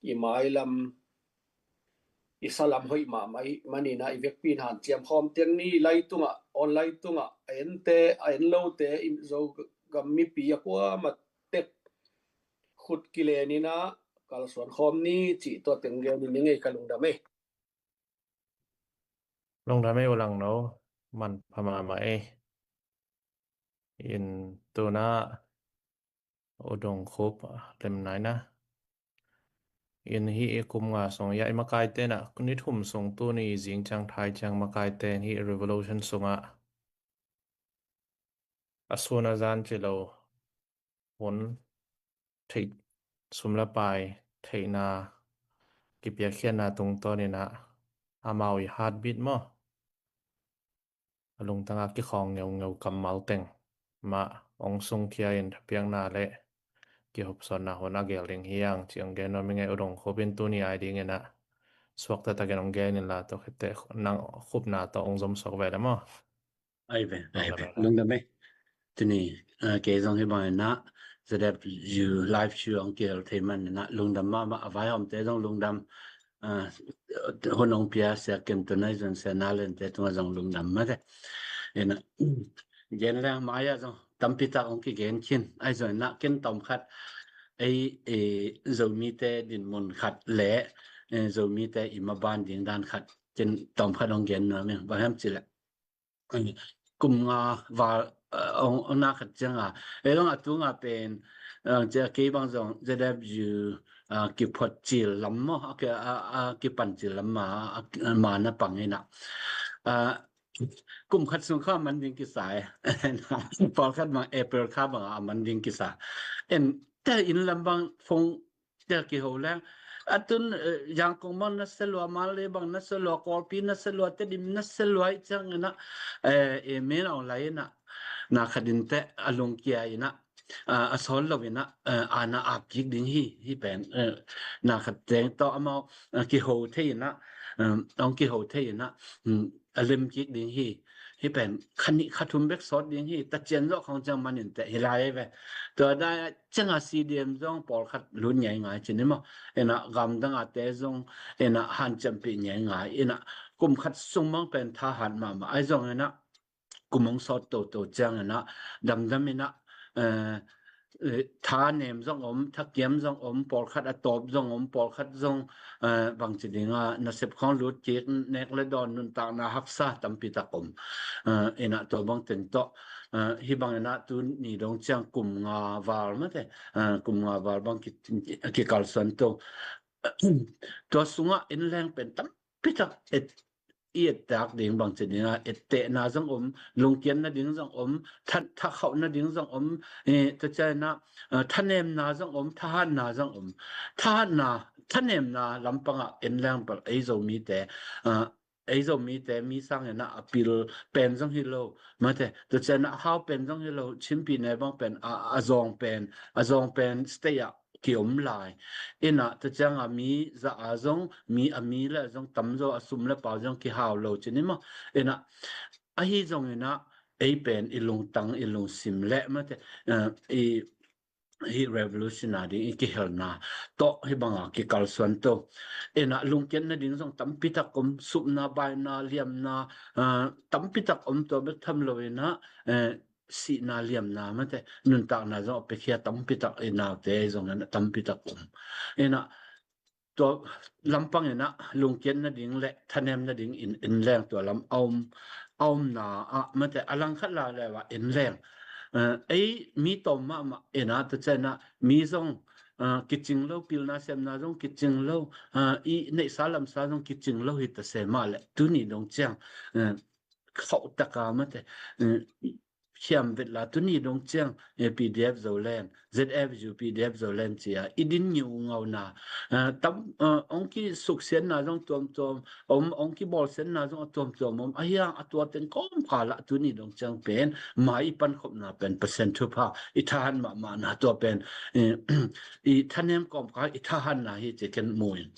i mailam, i salam hoih mahmah ahih manin ah i vekpi in hanciam khawm tek ni. Lai tungah, online tungah a ente, a en lote, i Zogam mipi a kuamah tek khut kilen in ah kalsuan khawm ni cih tua teng gen in ning ei, ka lungdam ei. Lungdam ei U Langno, manpha mahmah ei. In tu-in ah U Dong Khup lem nai na. In hih i kum nga sung, ya, i makaite in ah ni thum sung, tuni zing ciang, thai ciang makaite in hih revolution sungah a sun a zan ci lo hun theih, sum le pai theihna, kipiakkhiatna tungtawn in ah amau i heartbeat maw, a lungtang a kikhawng ngeungeu kammal teng mah hong sungkhia in thapiakna le kihopsawnna hun a gel ding hi hang ci hong gen nuam ing ei. U Dong Khup in tuni a dingin ah suakta takin hong gen in la, tua khit teh nang khupna tawh hong zom suak ve le maw. Ai ve, ai ve. Lungdam ei. Lungdam ei. Tuni, ah, kei zong hih bangin ah Z F U live show hong kihel thei manin ah lungdam mahmah, a vaihawmte zong lungdam. Ah, hun hong pia Sia Ken tun, ahi zongin Sia Na Lian te tungah zong lungdam mah teh. In ah, gen leng mai-ah zong tampi tak hong kigen khin. Ahi zongin ah ken tawm khat ei, ei, Zomite dinmun khat le, eh, Zomite i maban ding dan khat ken tawm khat hong gen nuam ing. Bang hiam cih leh kum nga val, eh, hong, hong na khat ciang a, ei zong a tung a pen, eh, cia kei bang zong Z F U, eh, kiphot cil lam maw, a ki, a, a kipan cil lam ma, a, ma na pang in ah. Eh, kum khat sung kha man ding kisa e. Pawlkhat bang April kha bang a man ding kisa. En te inn lam bang phone tel kiho leng. A tun, eh, Yangon bang na sia lua, Mandalay bang na sia lua, Kawlpi na sia lua, Tedim na sia lua, i ciang in ah, eh, eh, min aw lai in ah, na khat in teh a lungkia in ah, ah, a sawl lo in ah, eh, a na ap kik ding hi, hih pen, eh, na khat teng tawh amau, eh, kiho thei in ah, eh, hong kiho thei in ah, hmm, a lem kik ding hi. Hih pen kha nih kha thum bek sawt ding hi, ta cian zawh khong ciang manin teh hi lai ve. Tua dai ciang a C D M zong pawlkhat lut ngeingai cin hi maw. In ah gamdang a te zong in ah hanciampih ngeingai. In ah kum khat sung mang pen thahat mahmah. Ahi zong in ah kum hong sawt toto ciang in ah damdam in ah, eh, eh, thanem zong om, thakiam zong om, pawlkhat a tawp zong om, pawlkhat zong, eh, bangci dinga nasep khawng lut kik, nek le dawn, nuntakna haksa tampi tak om. Eh, inah tua bang teng tawh, eh, hih bang inah tu ni dong ciang kum nga val mate, eh, kum nga val bang ki, kikalsuan to. Tua sungah inn leng pen tampi tak et, i et tak ding bangci dinga, ettehna zong om, lungkiat nading zong om, tha, thakhauh nading zong om, eh, tua ciang inah, eh, thanemna zong om, thahatna zong om. Thahatna, thanemna lampangah inn leng bel ei Zomite, eh, ei Zomite mi sang inah a pil pen zong hi lo mate, tua ciang inah a hau pen zong hi lo, Chin pyine bang pen a, a zawng pen, a zawng pen state ah ki-om lai. Inah tua cianga mi za a zong, mi a mi le zong tamzaw a sum le pai zong kihau lo ci ni maw. Inah ahi zong inah ei pen i lungtang i lungsim le mate, eh, i, hih revolution a ding i kihelna tawh hih banga kikalsuan to. Inah lungkiat nading zong tampi tak om, supna, baina, liamna, eh, tampi tak om, tua bek tham lo inah, eh, sihna, liamna mate, nuntakna zong a piakhia tampi tak i naute zong inah tampi tak om. Inah tua lampang inah lungkiat nading le thanem nading in, inn leng tua lam a om, a omna ah mate, a langkhat la le ah inn leng, eh, ei mi tawm mahmah inah tua ciang inah mi zong, eh, kicing lo, pilna semna zong kicing lo, eh, i neihsa lamsa zong kicing lo hi ta se mah le tuni dong ciang, eh, khauh taka mate, eh, khiam vet la tuni dong ciang, eh, P D F Zoland, Z F U P D F Zoland cia i din ngiu ngauna, eh, tam, eh, ong kisuksiatna zong tuamtuam om, ong kibawlsiatna zong a tuamtuam om, ahi hang a tua teng kawmkal ah tuni dong ciang pen mai i pankhopna pen Pasian thupha, i thahat mahmahna tua pen, eh, i thanem kawmkal i thahatna hi ci ken mu in.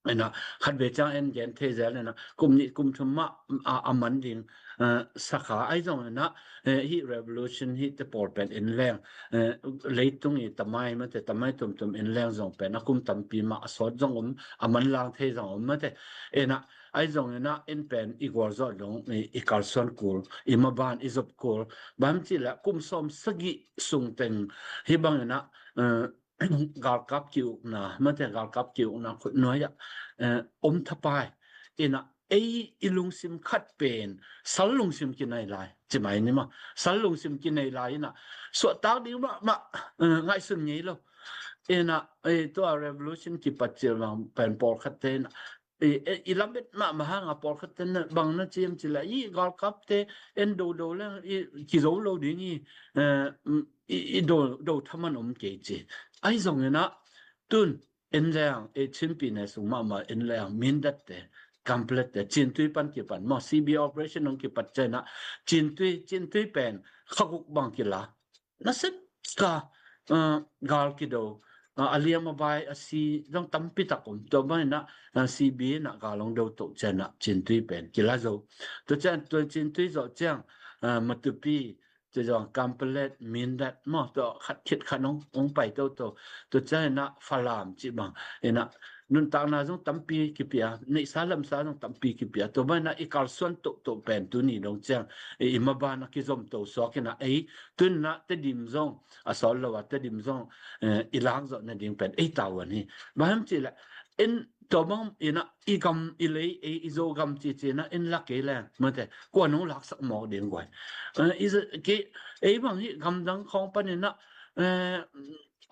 Inah khat vei ciang en gen thei zel inah kum nih kum thum mah a, a man ding, eh, sakha ahi zong inah, eh, hih revolution hih te pawl pen inn leng, eh, leitung i tamai mate, tamai tumtum inn leng zong pen a kum tampi mah a sawt zong om, a manlang thei zong om mate. Inah ahi zong inah inn pen i gualzawh dong i, i kalsuan kul, i maban i zop kul, bang hang cih leh kum sawm sagih sung teng hih bang inah, eh, galkap ki-ukna mate, galkap ki-ukna khutnuai ah, eh, om thapai. Inah ei i lungsim khat pen sal lungsim kinei lai ci mai ni maw. Sal lungsim kinei lai inah suahtak ding mahmah, eh, ngaihsun ngei lo. Inah, eh, tua revolution kipat cil bang pen pawlkhatte inah i, i, i lamet mahmah hanga pawlkhatte na bang na ci hiam cih leh i galkapte en dodo leng i kizo lo ding i, eh, i, i do, do thaman om kei ci. Ahi zong inah tun inn leng, eh, Chin pyine sung mahmah inn leng Mindat te, Kanpetlet te, Cintui pan kipan maw, C B operation hong kipat ciang inah Cintui, Cintui pen kha guk bang kila. Nasep ka, eh, gal kido, eh, a liam a bai a si zong tampi tak om. Tua bang inah, eh, C B inah gal hong do toh ciang inah Cintui pen kila zo. Tua ciang, tua Cintui zawh ciang, eh, Matupi, tua zong Kanpetlet, Mindat maw, tua khat khit khat hong, hong pai toto. Tua ciang inah Falam cih bang inah nuntakna zong tampi kipia, neihsa lamsa zong tampi kipia. Tua bang inah i kalsuan tohtoh pen tuni dong ciang i, i maban a kizom to suak inah ei tun inah Tedim zong a sawt lo a, Tedim zong, eh, i lak zawh nading pen ei tavuan hi. Bang hang cih leh en tua bang inah i gam i lei, ei i Zogam cici inah en lak kei leng mate, kua nong laksak mawk ding guai. Eh, i za-, kei, ei bang hih gamdang khawng pan inah, eh,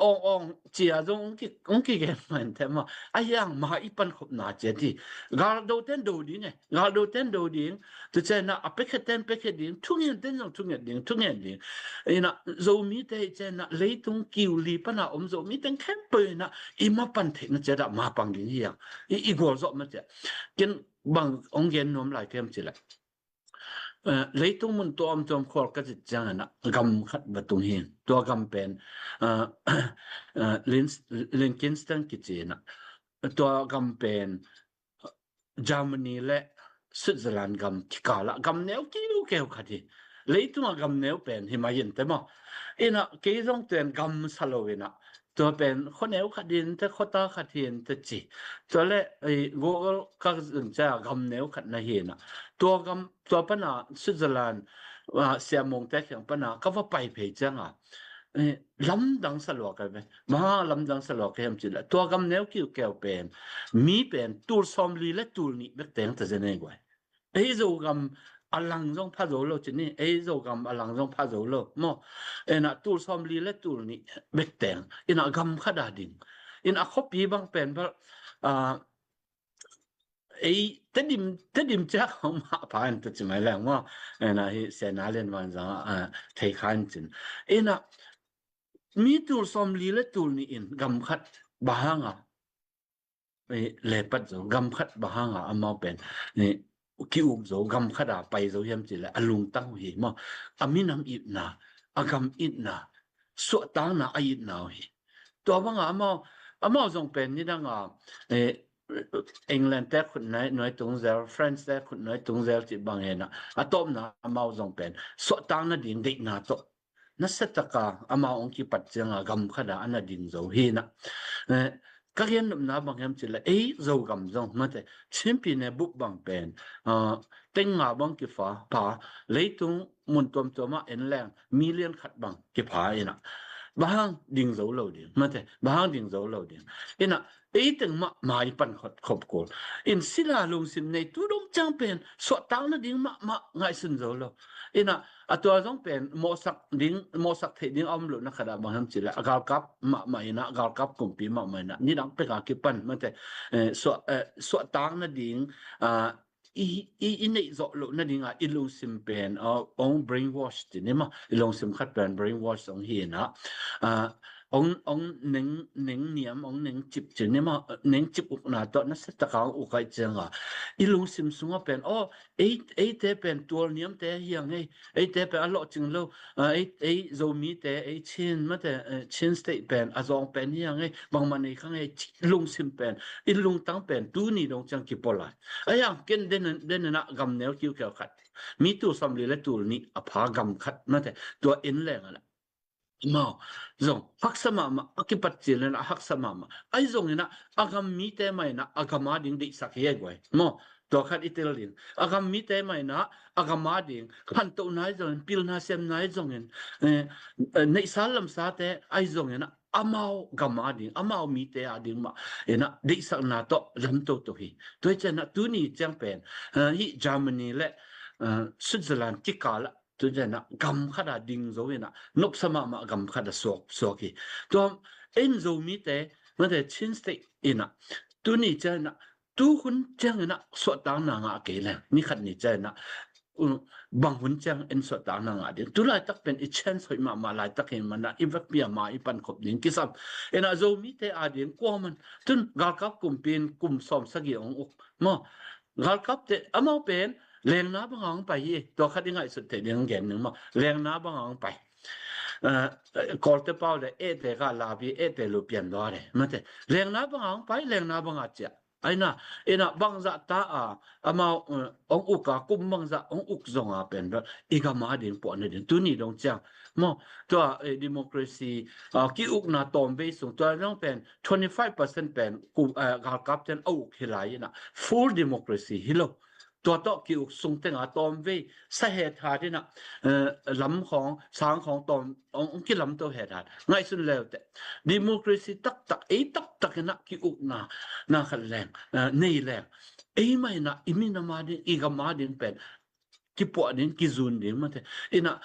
awng awng cia zong hong ki, hong kigen man te maw. Ahi hang mai i pankhopna cia ti. Galdo ten do ding e. Galdo ten do ding. Tua ciang inah a piakhia ten piakhia ding. Thunget ten zong thunget ding. Thunget ding. Inah Zomite hi ciang inah leitung kiu li pana om Zomite khempeuh inah i mapan theihna ciat ah mapang ding hi hang. I, i gualzawh ma ciah. Ken bang hong gen nuam lai ka hiam cih leh, eh, leitung mun tuamtuam khual ka cit ciang inah gam khat va tung hi. Tua gam pen, eh, eh, Lin-, Liechtenstein kici inah. Tua gam pen Germany le Switzerland gam kikal ah gam neu kiukeu khat hi. Leitung ah gam neu pen hi mai in te maw. Inah kei zong tua in gam sa lo inah tua pen khua neu khat hi in te, khuata khat hi in te ci. Tua le, eh, Google ka zun ciang gam neu khat na hi inah tua gam, tua pana Switzerland, ah, Siamongte kiang pana ka va pai phei ciang a, eh, lamdang sa lua ka ve. Bang hang lamdang sa lua ka hiam cih leh tua gam neu kiukeu pen mi pen tul sawmli le tul nih bek teng ta zen ei guai. Ei Zogam a lang zong pha zo lo ci ni, ei Zogam a lang zong pha zo lo maw. Ina tul sawmli le tul nih bek teng ina gam khat a ding. Ina khuapi bang pen bel, ah, ei Tedim, Tedim ciak hong mah pha in ta ci mai leng maw. Ina hi Sena Lian Van zang, ah, thei kha in cin. Ina mi tul sawmli le tul nih in gam khat bang hang a, eh, lepat zo, gam khat bang hang a amau pen, eh, ki-uk zo, gam khat a pai zo hiam cih leh a lungtang uh hi maw. A minam itna, a gam itna, suahtakna a itna uh hi. Tua bang a amau, amau zong pen nidang a, eh, England te khut nuai, nuai tung zel, France te khut nuai tung zel cih bang hi na, a tawpna amau zong pen suahtakna ding deihna tawh nasia taka amau hong kipat ciang a gam khat a ana ding zo hi na. Eh, ka gen nopna bang hiam cih leh ei Zogam zong mate, Chin Pyine bup bang pen, ah, teng nga bang kipha, pha, leitung mun tuamtuam ah en leng million khat bang kipha ina. Bang hang ding zo lo ding mate, bang hang ding zo lo ding. Ina ei teng mahmah i pan khop, khop kul. In sila lungsim nei tu dong ciang pen suahtak nading mahmah ngaihsun zo lo. Ina a tua zong pen mawhsak ding, mawhsak theih ding a om lohna khat ah bang hiam cih leh a galkap mahmah ina, a galkap kumpi mahmah ina nidang pek a kipan mate, eh, suah, eh, suahtak nading, ah, i, i, i neih zawh loh nading a i lungsim pen, ah, hong brainwash ci ni maw, i lungsim khat pen brainwash hong hi ina, ah, hong, hong neng, neng niam, hong neng cip ci ni maw, neng cip ukna tawh nasia taka hong uk ahih ciang a i lungsim sung ah pen, aw, ei, eite pen tual niamte hi hang ei, eite pen a lawhcing lo, ah, ei, ei Zomite, ei Chin mate, eh, Chin State pen a zawng pen hi hang ei, bangmah nei kha hang ei cih lungsim pen, i lungtang pen tuni dong ciang kipua lai. Ahi hang ken den, den ina gam neu kiukeu khat, mi tul sawmli le tul nih a pha gam khat mate, tua en leng a leh amau zong haksa mahmah, a kipat cil ina haksa mahmah. Ahi zong ina a gam mite mah ina a gam a ding deihsak hi ei guai maw. Tua khat i tel ding. A gam mite mah ina a gam a ding khantohna ahi zongin, pilna siamna ahi zongin, eh, eh, neihsa lamsate ahi zongin amau gam a ding, amau mite a ding mah ina deihsakna tawh lam toto hi. Tua hi ciang ina tuni ciang pen, eh, hih Germany le, eh, Switzerland kikal ah tu ciang ina gam khat a ding zo ina nopsa mahmah gam khat a suak, suak hi. Tua en Zomite mate Chin State ina tuni ciang ina tu hun ciang ina suahtakna ngah kei leng ni khat ni ciang ina, um, bang hun ciang en suahtakna ngah ding. Tu laitak pen i chance hoih mahmah laitak hi man a i vekpi a ma i pankhop ding kisam. Ina Zomite a ding kuaman tun galkap kumpi in kum sawmsagih hong uk maw. Galkapte amau pen lengna bang a hong pai hi. Tua khat i ngaihsut theih ding hong gen ning maw. Lengna bang a hong pai. Eh, Kawlte pau le ete ka labi ete lu pian dua le mate. Lengna bang a hong pai, lengna bang a ciah. Aina, ina bangzah ta a amau, eh, hong uk a kum bangzah hong uk zong a pen bel i gam a ding puah nading tuni dong ciang maw. Tua, eh, democracy, ah, ki-ukna tawmvei sung tua dong pen twenty five percent pen ku, eh, galkapten a uk hi lai ina full democracy hi lo. Tua tawh ki-uk sung teng a tawmvei sa het hat ina, eh, lam khawng sang khawng tawm hong, hong kilamto het hat. Ngaihsun leuteh democracy taktak, ei taktak ina ki-ukna na khat leng, eh, nei leng ei mah ina i minam a ding, i gam a ding pen kipuah ding, kizun ding mate. Ina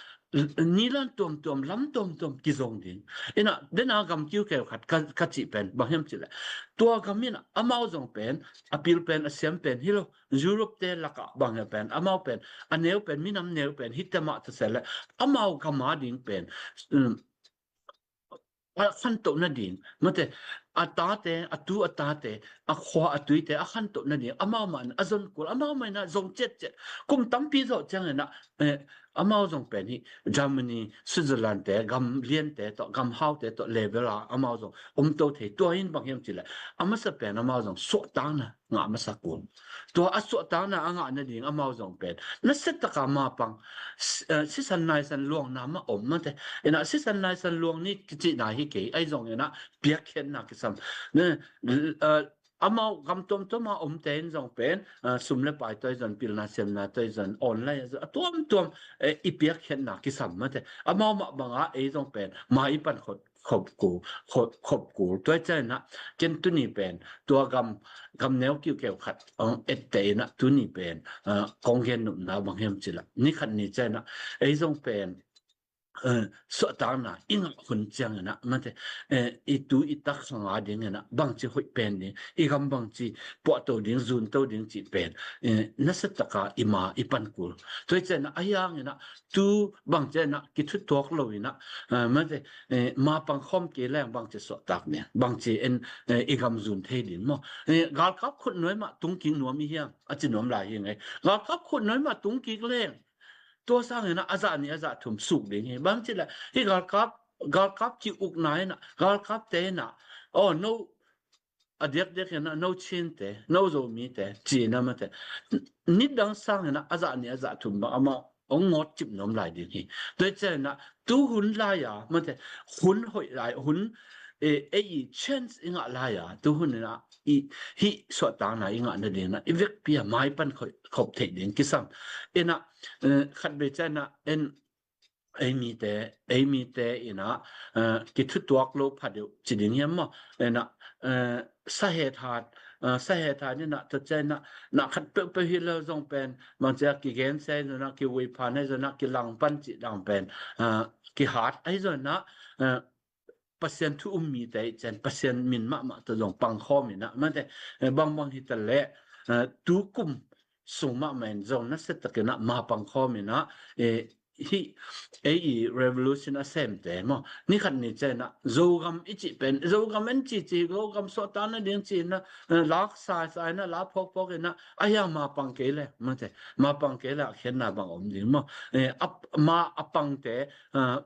nilan tuamtuam, lam tuamtuam kizong ding. Ina den a gam kiukeu khat ka, ka cih pen bang hiam cih leh tua gam ina amau zong pen a pil pen a siam pen hi lo. Europe te lak ah bang hiam pen amau pen a neu pen, minam neu pen hi te mah ta se leh amau gam a ding pen, um, a khantoh nading mate, a tate, a tu a tate, a khua a tuite a khantoh nading amau mah in a zon kul, amau mah ina zong ciatciat. Kum tampi zawh ciang ina, eh, amau zong pen hi Germany, Switzerland te, gam liante tawh, gam haute tawh level a amau zong omto thei. Tua in bang hiam cih leh a masa pen amau zong suahtakna ngah masa kul. Tua a suahtakna a ngah nading amau zong pen nasia taka mapang, s-, eh, sisan naisan luangna mah om mate. Ina sisan naisan luang ni kicihna hi kei, ahi zong ina piakkhiatna kisam. Ne, eh, amau gam tuamtuam a omte in zong pen, ah, sum le pai tawh i zon, pilna siamna tawh i zon, online a zon, a tuamtuam, eh, i piakkhiatna kisam mate. Amau mah banga ei zong pen ma i pan khop, khop kul, khop, khop kul. Tua i ciangin ah ken tuni pen tua gam, gam neu kiukeu khat hong etteh in ah tuni pen, ah, kong gen nopna bang hiam cih leh, ni khat ni ciangin ah ei zong pen, eh, suahtakna i ngah hun ciangin ah mate, eh, i tu i tak khang a dingin ah bangci hoih pen ding, i gam bangci puahto ding, zunto ding cih pen, eh, nasiataka i ma i pan kul. Tua i ciangin ah a hiangin ah tu bangci in ah kithutuak lo in ah, eh, mate, eh, ma pang khawm kei leng bangci suahtak ding, bangci en, eh, i gam zun thei ding maw? Eh, galkap khutnuai mah tung kik nuam i hiam, a ci nuam lai hi ngei. Galkap khutnuai mah tung kik leng tua sangin ah a zah nih a zah thum suk ding hi. Bangci leh hih galkap, galkap ki-ukna in ah, galkapte in ah, aw, no, a diakdiak in ah no Chinte, no Zomite ci-in ah mate, nidang sangin ah a zah nih a zah thum bang amah hong ngawt cip nuam lai ding hi. Tua i ciangin ah tu hun lai-a mate, hun hoih lai, hun, eh, ei i chance i ngah lai-a tu hun in ah i, hih suahtakna i ngah nadingin ah i vekpi a ma i pan khop, khop theih ding kisam. In ah, eh, khat vei ciangin ah en, ei mite, ei mite in ah, eh, kithutuak lo pha deuh ci ding hiam maw? In ah, eh, sahet hat, eh, sahet hat in ah, tua ciangin ah, na khat peuhpeuh hi lo zong pen, bangci a kigen sia ahi zongin ah, kivuiphan ahi zongin ah, kilangpan cih dang pen, eh, kihat ahi zongin ah, eh, Pasian thu um mite i ciang, Pasian min mahmah tawh zong pangkhawm in ah mate, eh, bangbang hi ta leh, eh, tukum sung mahmah in zong nasiatakin ah ma pangkhawm in ah, eh, hih ei i revolution a semte maw, ni khat ni ciangin ah Zogam i cih pen, Zogam en cici, Zogam suahtak nading ci-in ah, eh, lak saisai in ah, la phawkphawk in ah, a hiang ma pang kei leh mate, ma pang kei leh a khiatna bang om ding maw? Eh, a, ma a pangte, eh,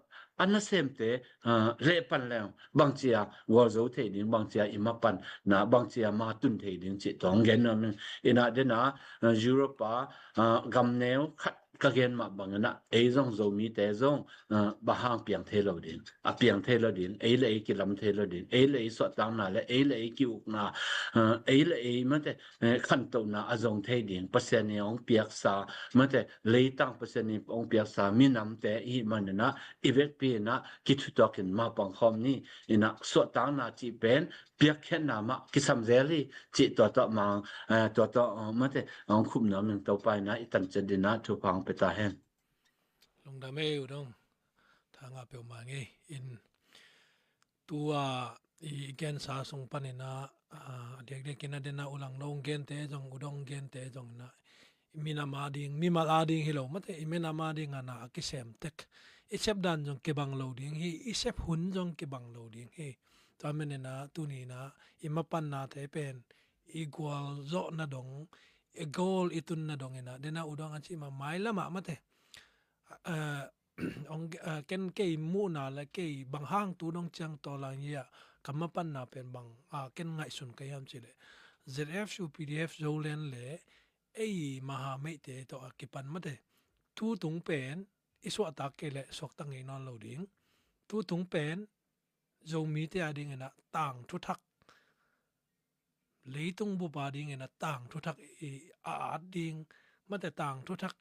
a nasemte, ah, lehpan leng bangci a gualzo thei ding, bangci a i mapanna, bangci a ma tun thei ding cih tawh hong gen nuam ing. In ah den ah, ah, Europe a, ah, gam neu khat ka gen mah bangin ah ei zong Zomite zong, ah, bang hang piang thei lo ding, a piang thei lo ding, ei le ei kilam thei lo ding, ei le ei suahtakna le ei le ei ki-ukna, ah, ei le ei mate, eh, khantohna a zong thei ding Pasian in hong piaksa mate, leitang Pasian in hong piaksa minamte i hih manin ah i vekpi in ah kithutuakin ma pangkhawm ni. In ah suahtakna cih pen piakkhiatna mah kisam zel hi cih tua tawh mang, eh, tua tawh, eh, mate, hong khum nuam ing. Topa in ah i tan ciat dingin ah thupha hong pia ta hen. Lungdam ei U Dong. Tha ngah peuhmah ing ei. In tua i gensa sung panin ah, ah, a diakdiakin ah den ah U Langno hong gente zong, U Dong hong gente zong in ah, i minam a ding, mimal a ding hi lo mate, i minam a ding a na a kisem tek, i sep dan zong kibang lo ding hi, i sep hun zong kibang lo ding hi. Tua manin ah tuni in ah i mapannate pen i gualzawhna dong, i goal i tunna dong in ah, den ah U Dong a cih mah mailam ah mate, ah, hong, ah, ken kei muhna le kei bang hang tu dong ciang tawl a ngia ka mapanna pen bang, ah, ken ngaihsun ka hiam cih leh, Z F U P D F Zoland le ei mahameihte tawh a kipan mate, tu tung pen i suahtak kei leh suakta ngei nawn lo ding. Tu tung pen Zomite a dingin ah tangthu thak, leitung bup a dingin ah tangthu thak i a at ding mate, tangthu thak,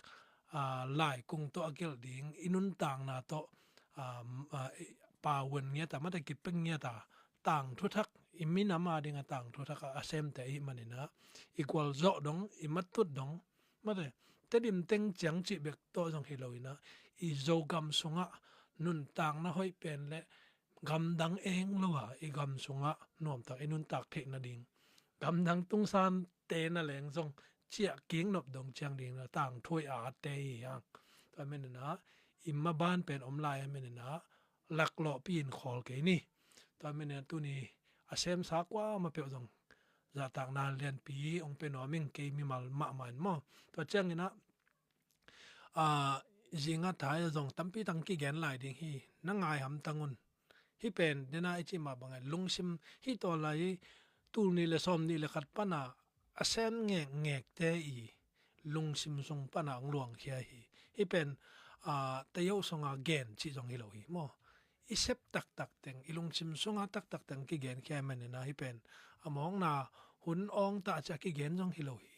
ah, laikung tawh a gelh ding, i nuntakna tawh, ah, ah, i pawan ngiat a mate, kipek ngiat a tangthu thak, i minam a ding a tangthu thak a, a semte i hih manin ah i gualzawh dong, i matut dong mate, Tedim teng ciang cih bek tawh zong hi lo in ah, i Zogam sungah nuntakna hoih pen le gamdang eng lo a i gam sungah nuamtak i nuntak theih nading, gamdang tungsante na leng zong ciah kik nop dong ciang ding na tangthu i atte hi hang. Tua manin ah i maban pen om lai a manin ah laklawhpi in khawl kei ni. Tua manin ah tuni a semsa kuamah peuh zong zahtakna lianpi hong pia nuam ing, kei mimal mahmah in maw. Tua ciangin ah, ah, zinga thai a zong tampi tang kigen lai ding hi, na ngai hamtang un. Hih pen den ah i cih mah bangin lungsim, hih tawl lai tul nih le sawm nih le khat pan a a sem ngekngekte i lungsim sung pan a hong luangkhia hi. Hih pen, ah, tayo sunga gen cih zong hi lo hi maw. I sep taktak teng, i lungsim sunga taktak teng kigenkhia manin ah hih pen a mawkna hun awng ta ci a kigen zong hi lo hi.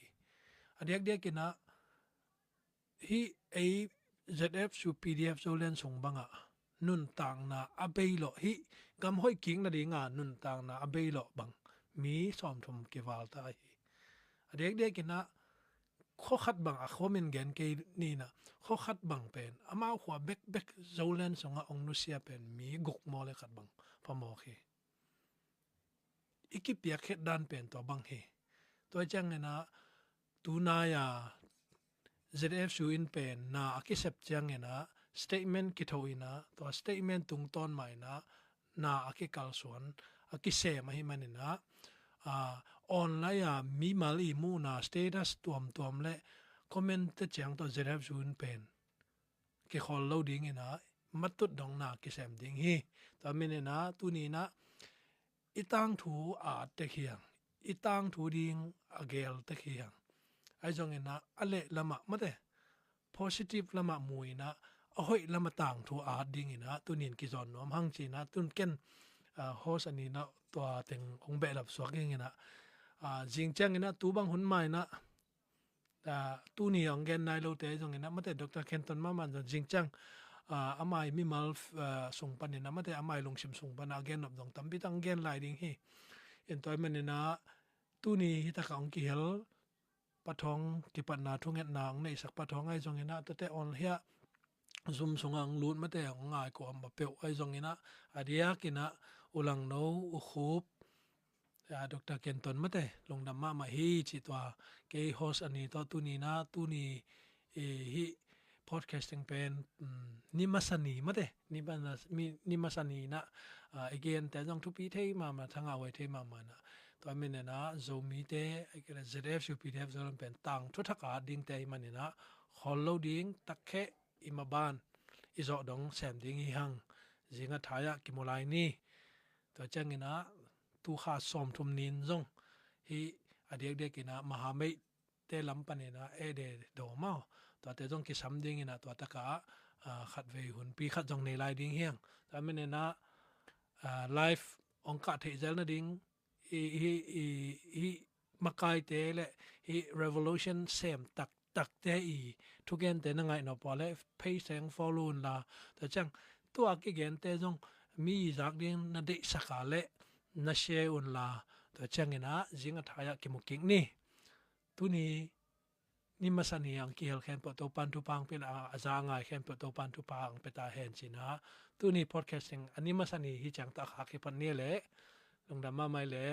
A diakdiak inah hih ei ZFSU PDF Zoland sung bangah nuntakna a bei lawh, hih gam hoih kik nadinga nuntakna a bei lawh bang mi sawmthum kival ta hi. A diakdiak inah khuakhat bang a khuamin gen kei ni inah, khuakhat bang pen amau khua bekbek Zoland sungah ong nusia pen mi guk maw le khat bang phamawk hi. I kipiak khet dan pen tua bang hi. Tua ciang inah tunai a ZFSU in pen na a kisep ciang inah statement kitho inah, tua statement tungtawn mah inah na a kikalsuan a kisem ahih man inah, a, online a mimal i muhna status tuamtuam le comment te ciang tawh ZFSU in pen kikhawl lo ding inah matut dong na kisem ding hi. Tua man inah tuni inah i tangthu a at tek hi hang, i tangthu ding a gel tek hi hang. Ahi zong inah a leh lamah mate, positive lamah mu inah, a hoih lamah tangthu a at ding inah tunin kizawn nuam hang ci inah tun ken, a, host a ni inah tua teng ong behlap suak ding inah, a, zing ciang inah tu bang hun ma inah, a, tuni ong gen nai lote zong inah mate, Doctor Kenton mahmah zong zing ciang, a, amai mimal, a, sung pan inah mate, amai lungsim sung pan a gen nop zong tampi tak ong gen lai ding hi. In tua ahih man inah tuni hi takah ong kihel Pa Thawng kipatna thungetna ong neihsak Pa Thawng ahi zong inah, tate on hiah Zoom sungah ong lut mate ong ngai kuam a peuh ahi zong inah, a diak inah U Langno, U Khup, a, Doctor Kenton mate lungdam mahmah hi ci tua kei host a ni tawh tuni inah, tuni, e, hih podcasting pen, um, ni masa ni mate, ni masa, mi, ni masa ni inah, a, i gente zong thupi thei mahmah, thangah huai thei mahmah inah. Tua man inah Zomite, ZFSU PDF Zoland pen tangthu thak a at dingte ahih man inah khawl lo ding, takheh i maban i zawh dong sem ding hi hang. Zinga thai ah kimu lai ni. Tua ciang inah tu kha sawmthum ni in zong hih a diakdiak inah mahameih te lam pan inah ede do maw, tuate zong kisam ding inah tua takah, a, khatvei hunpi khat zong nei lai ding hi hang. Tua man inah, a, live ong kah theih zel nading i, i, i, hih makaite le hih revolution sem taktakte i thugente na ngaih nop uh le page teng follow unla, tua ciang tua kigente zong mi zak ding na deihsak a le na share unla, tua ciang inah zinga thai ah kimu kik ni. Tuni ni masa ni a ong kihel khempeuh Topan thupha ong pia a, a za a ngai khempeuh Topan thupha ong pia ta hen ci inah, tuni podcasting a ni masa ni hi ciang tawh a khak hi pah ni le, lungdam mahmah le.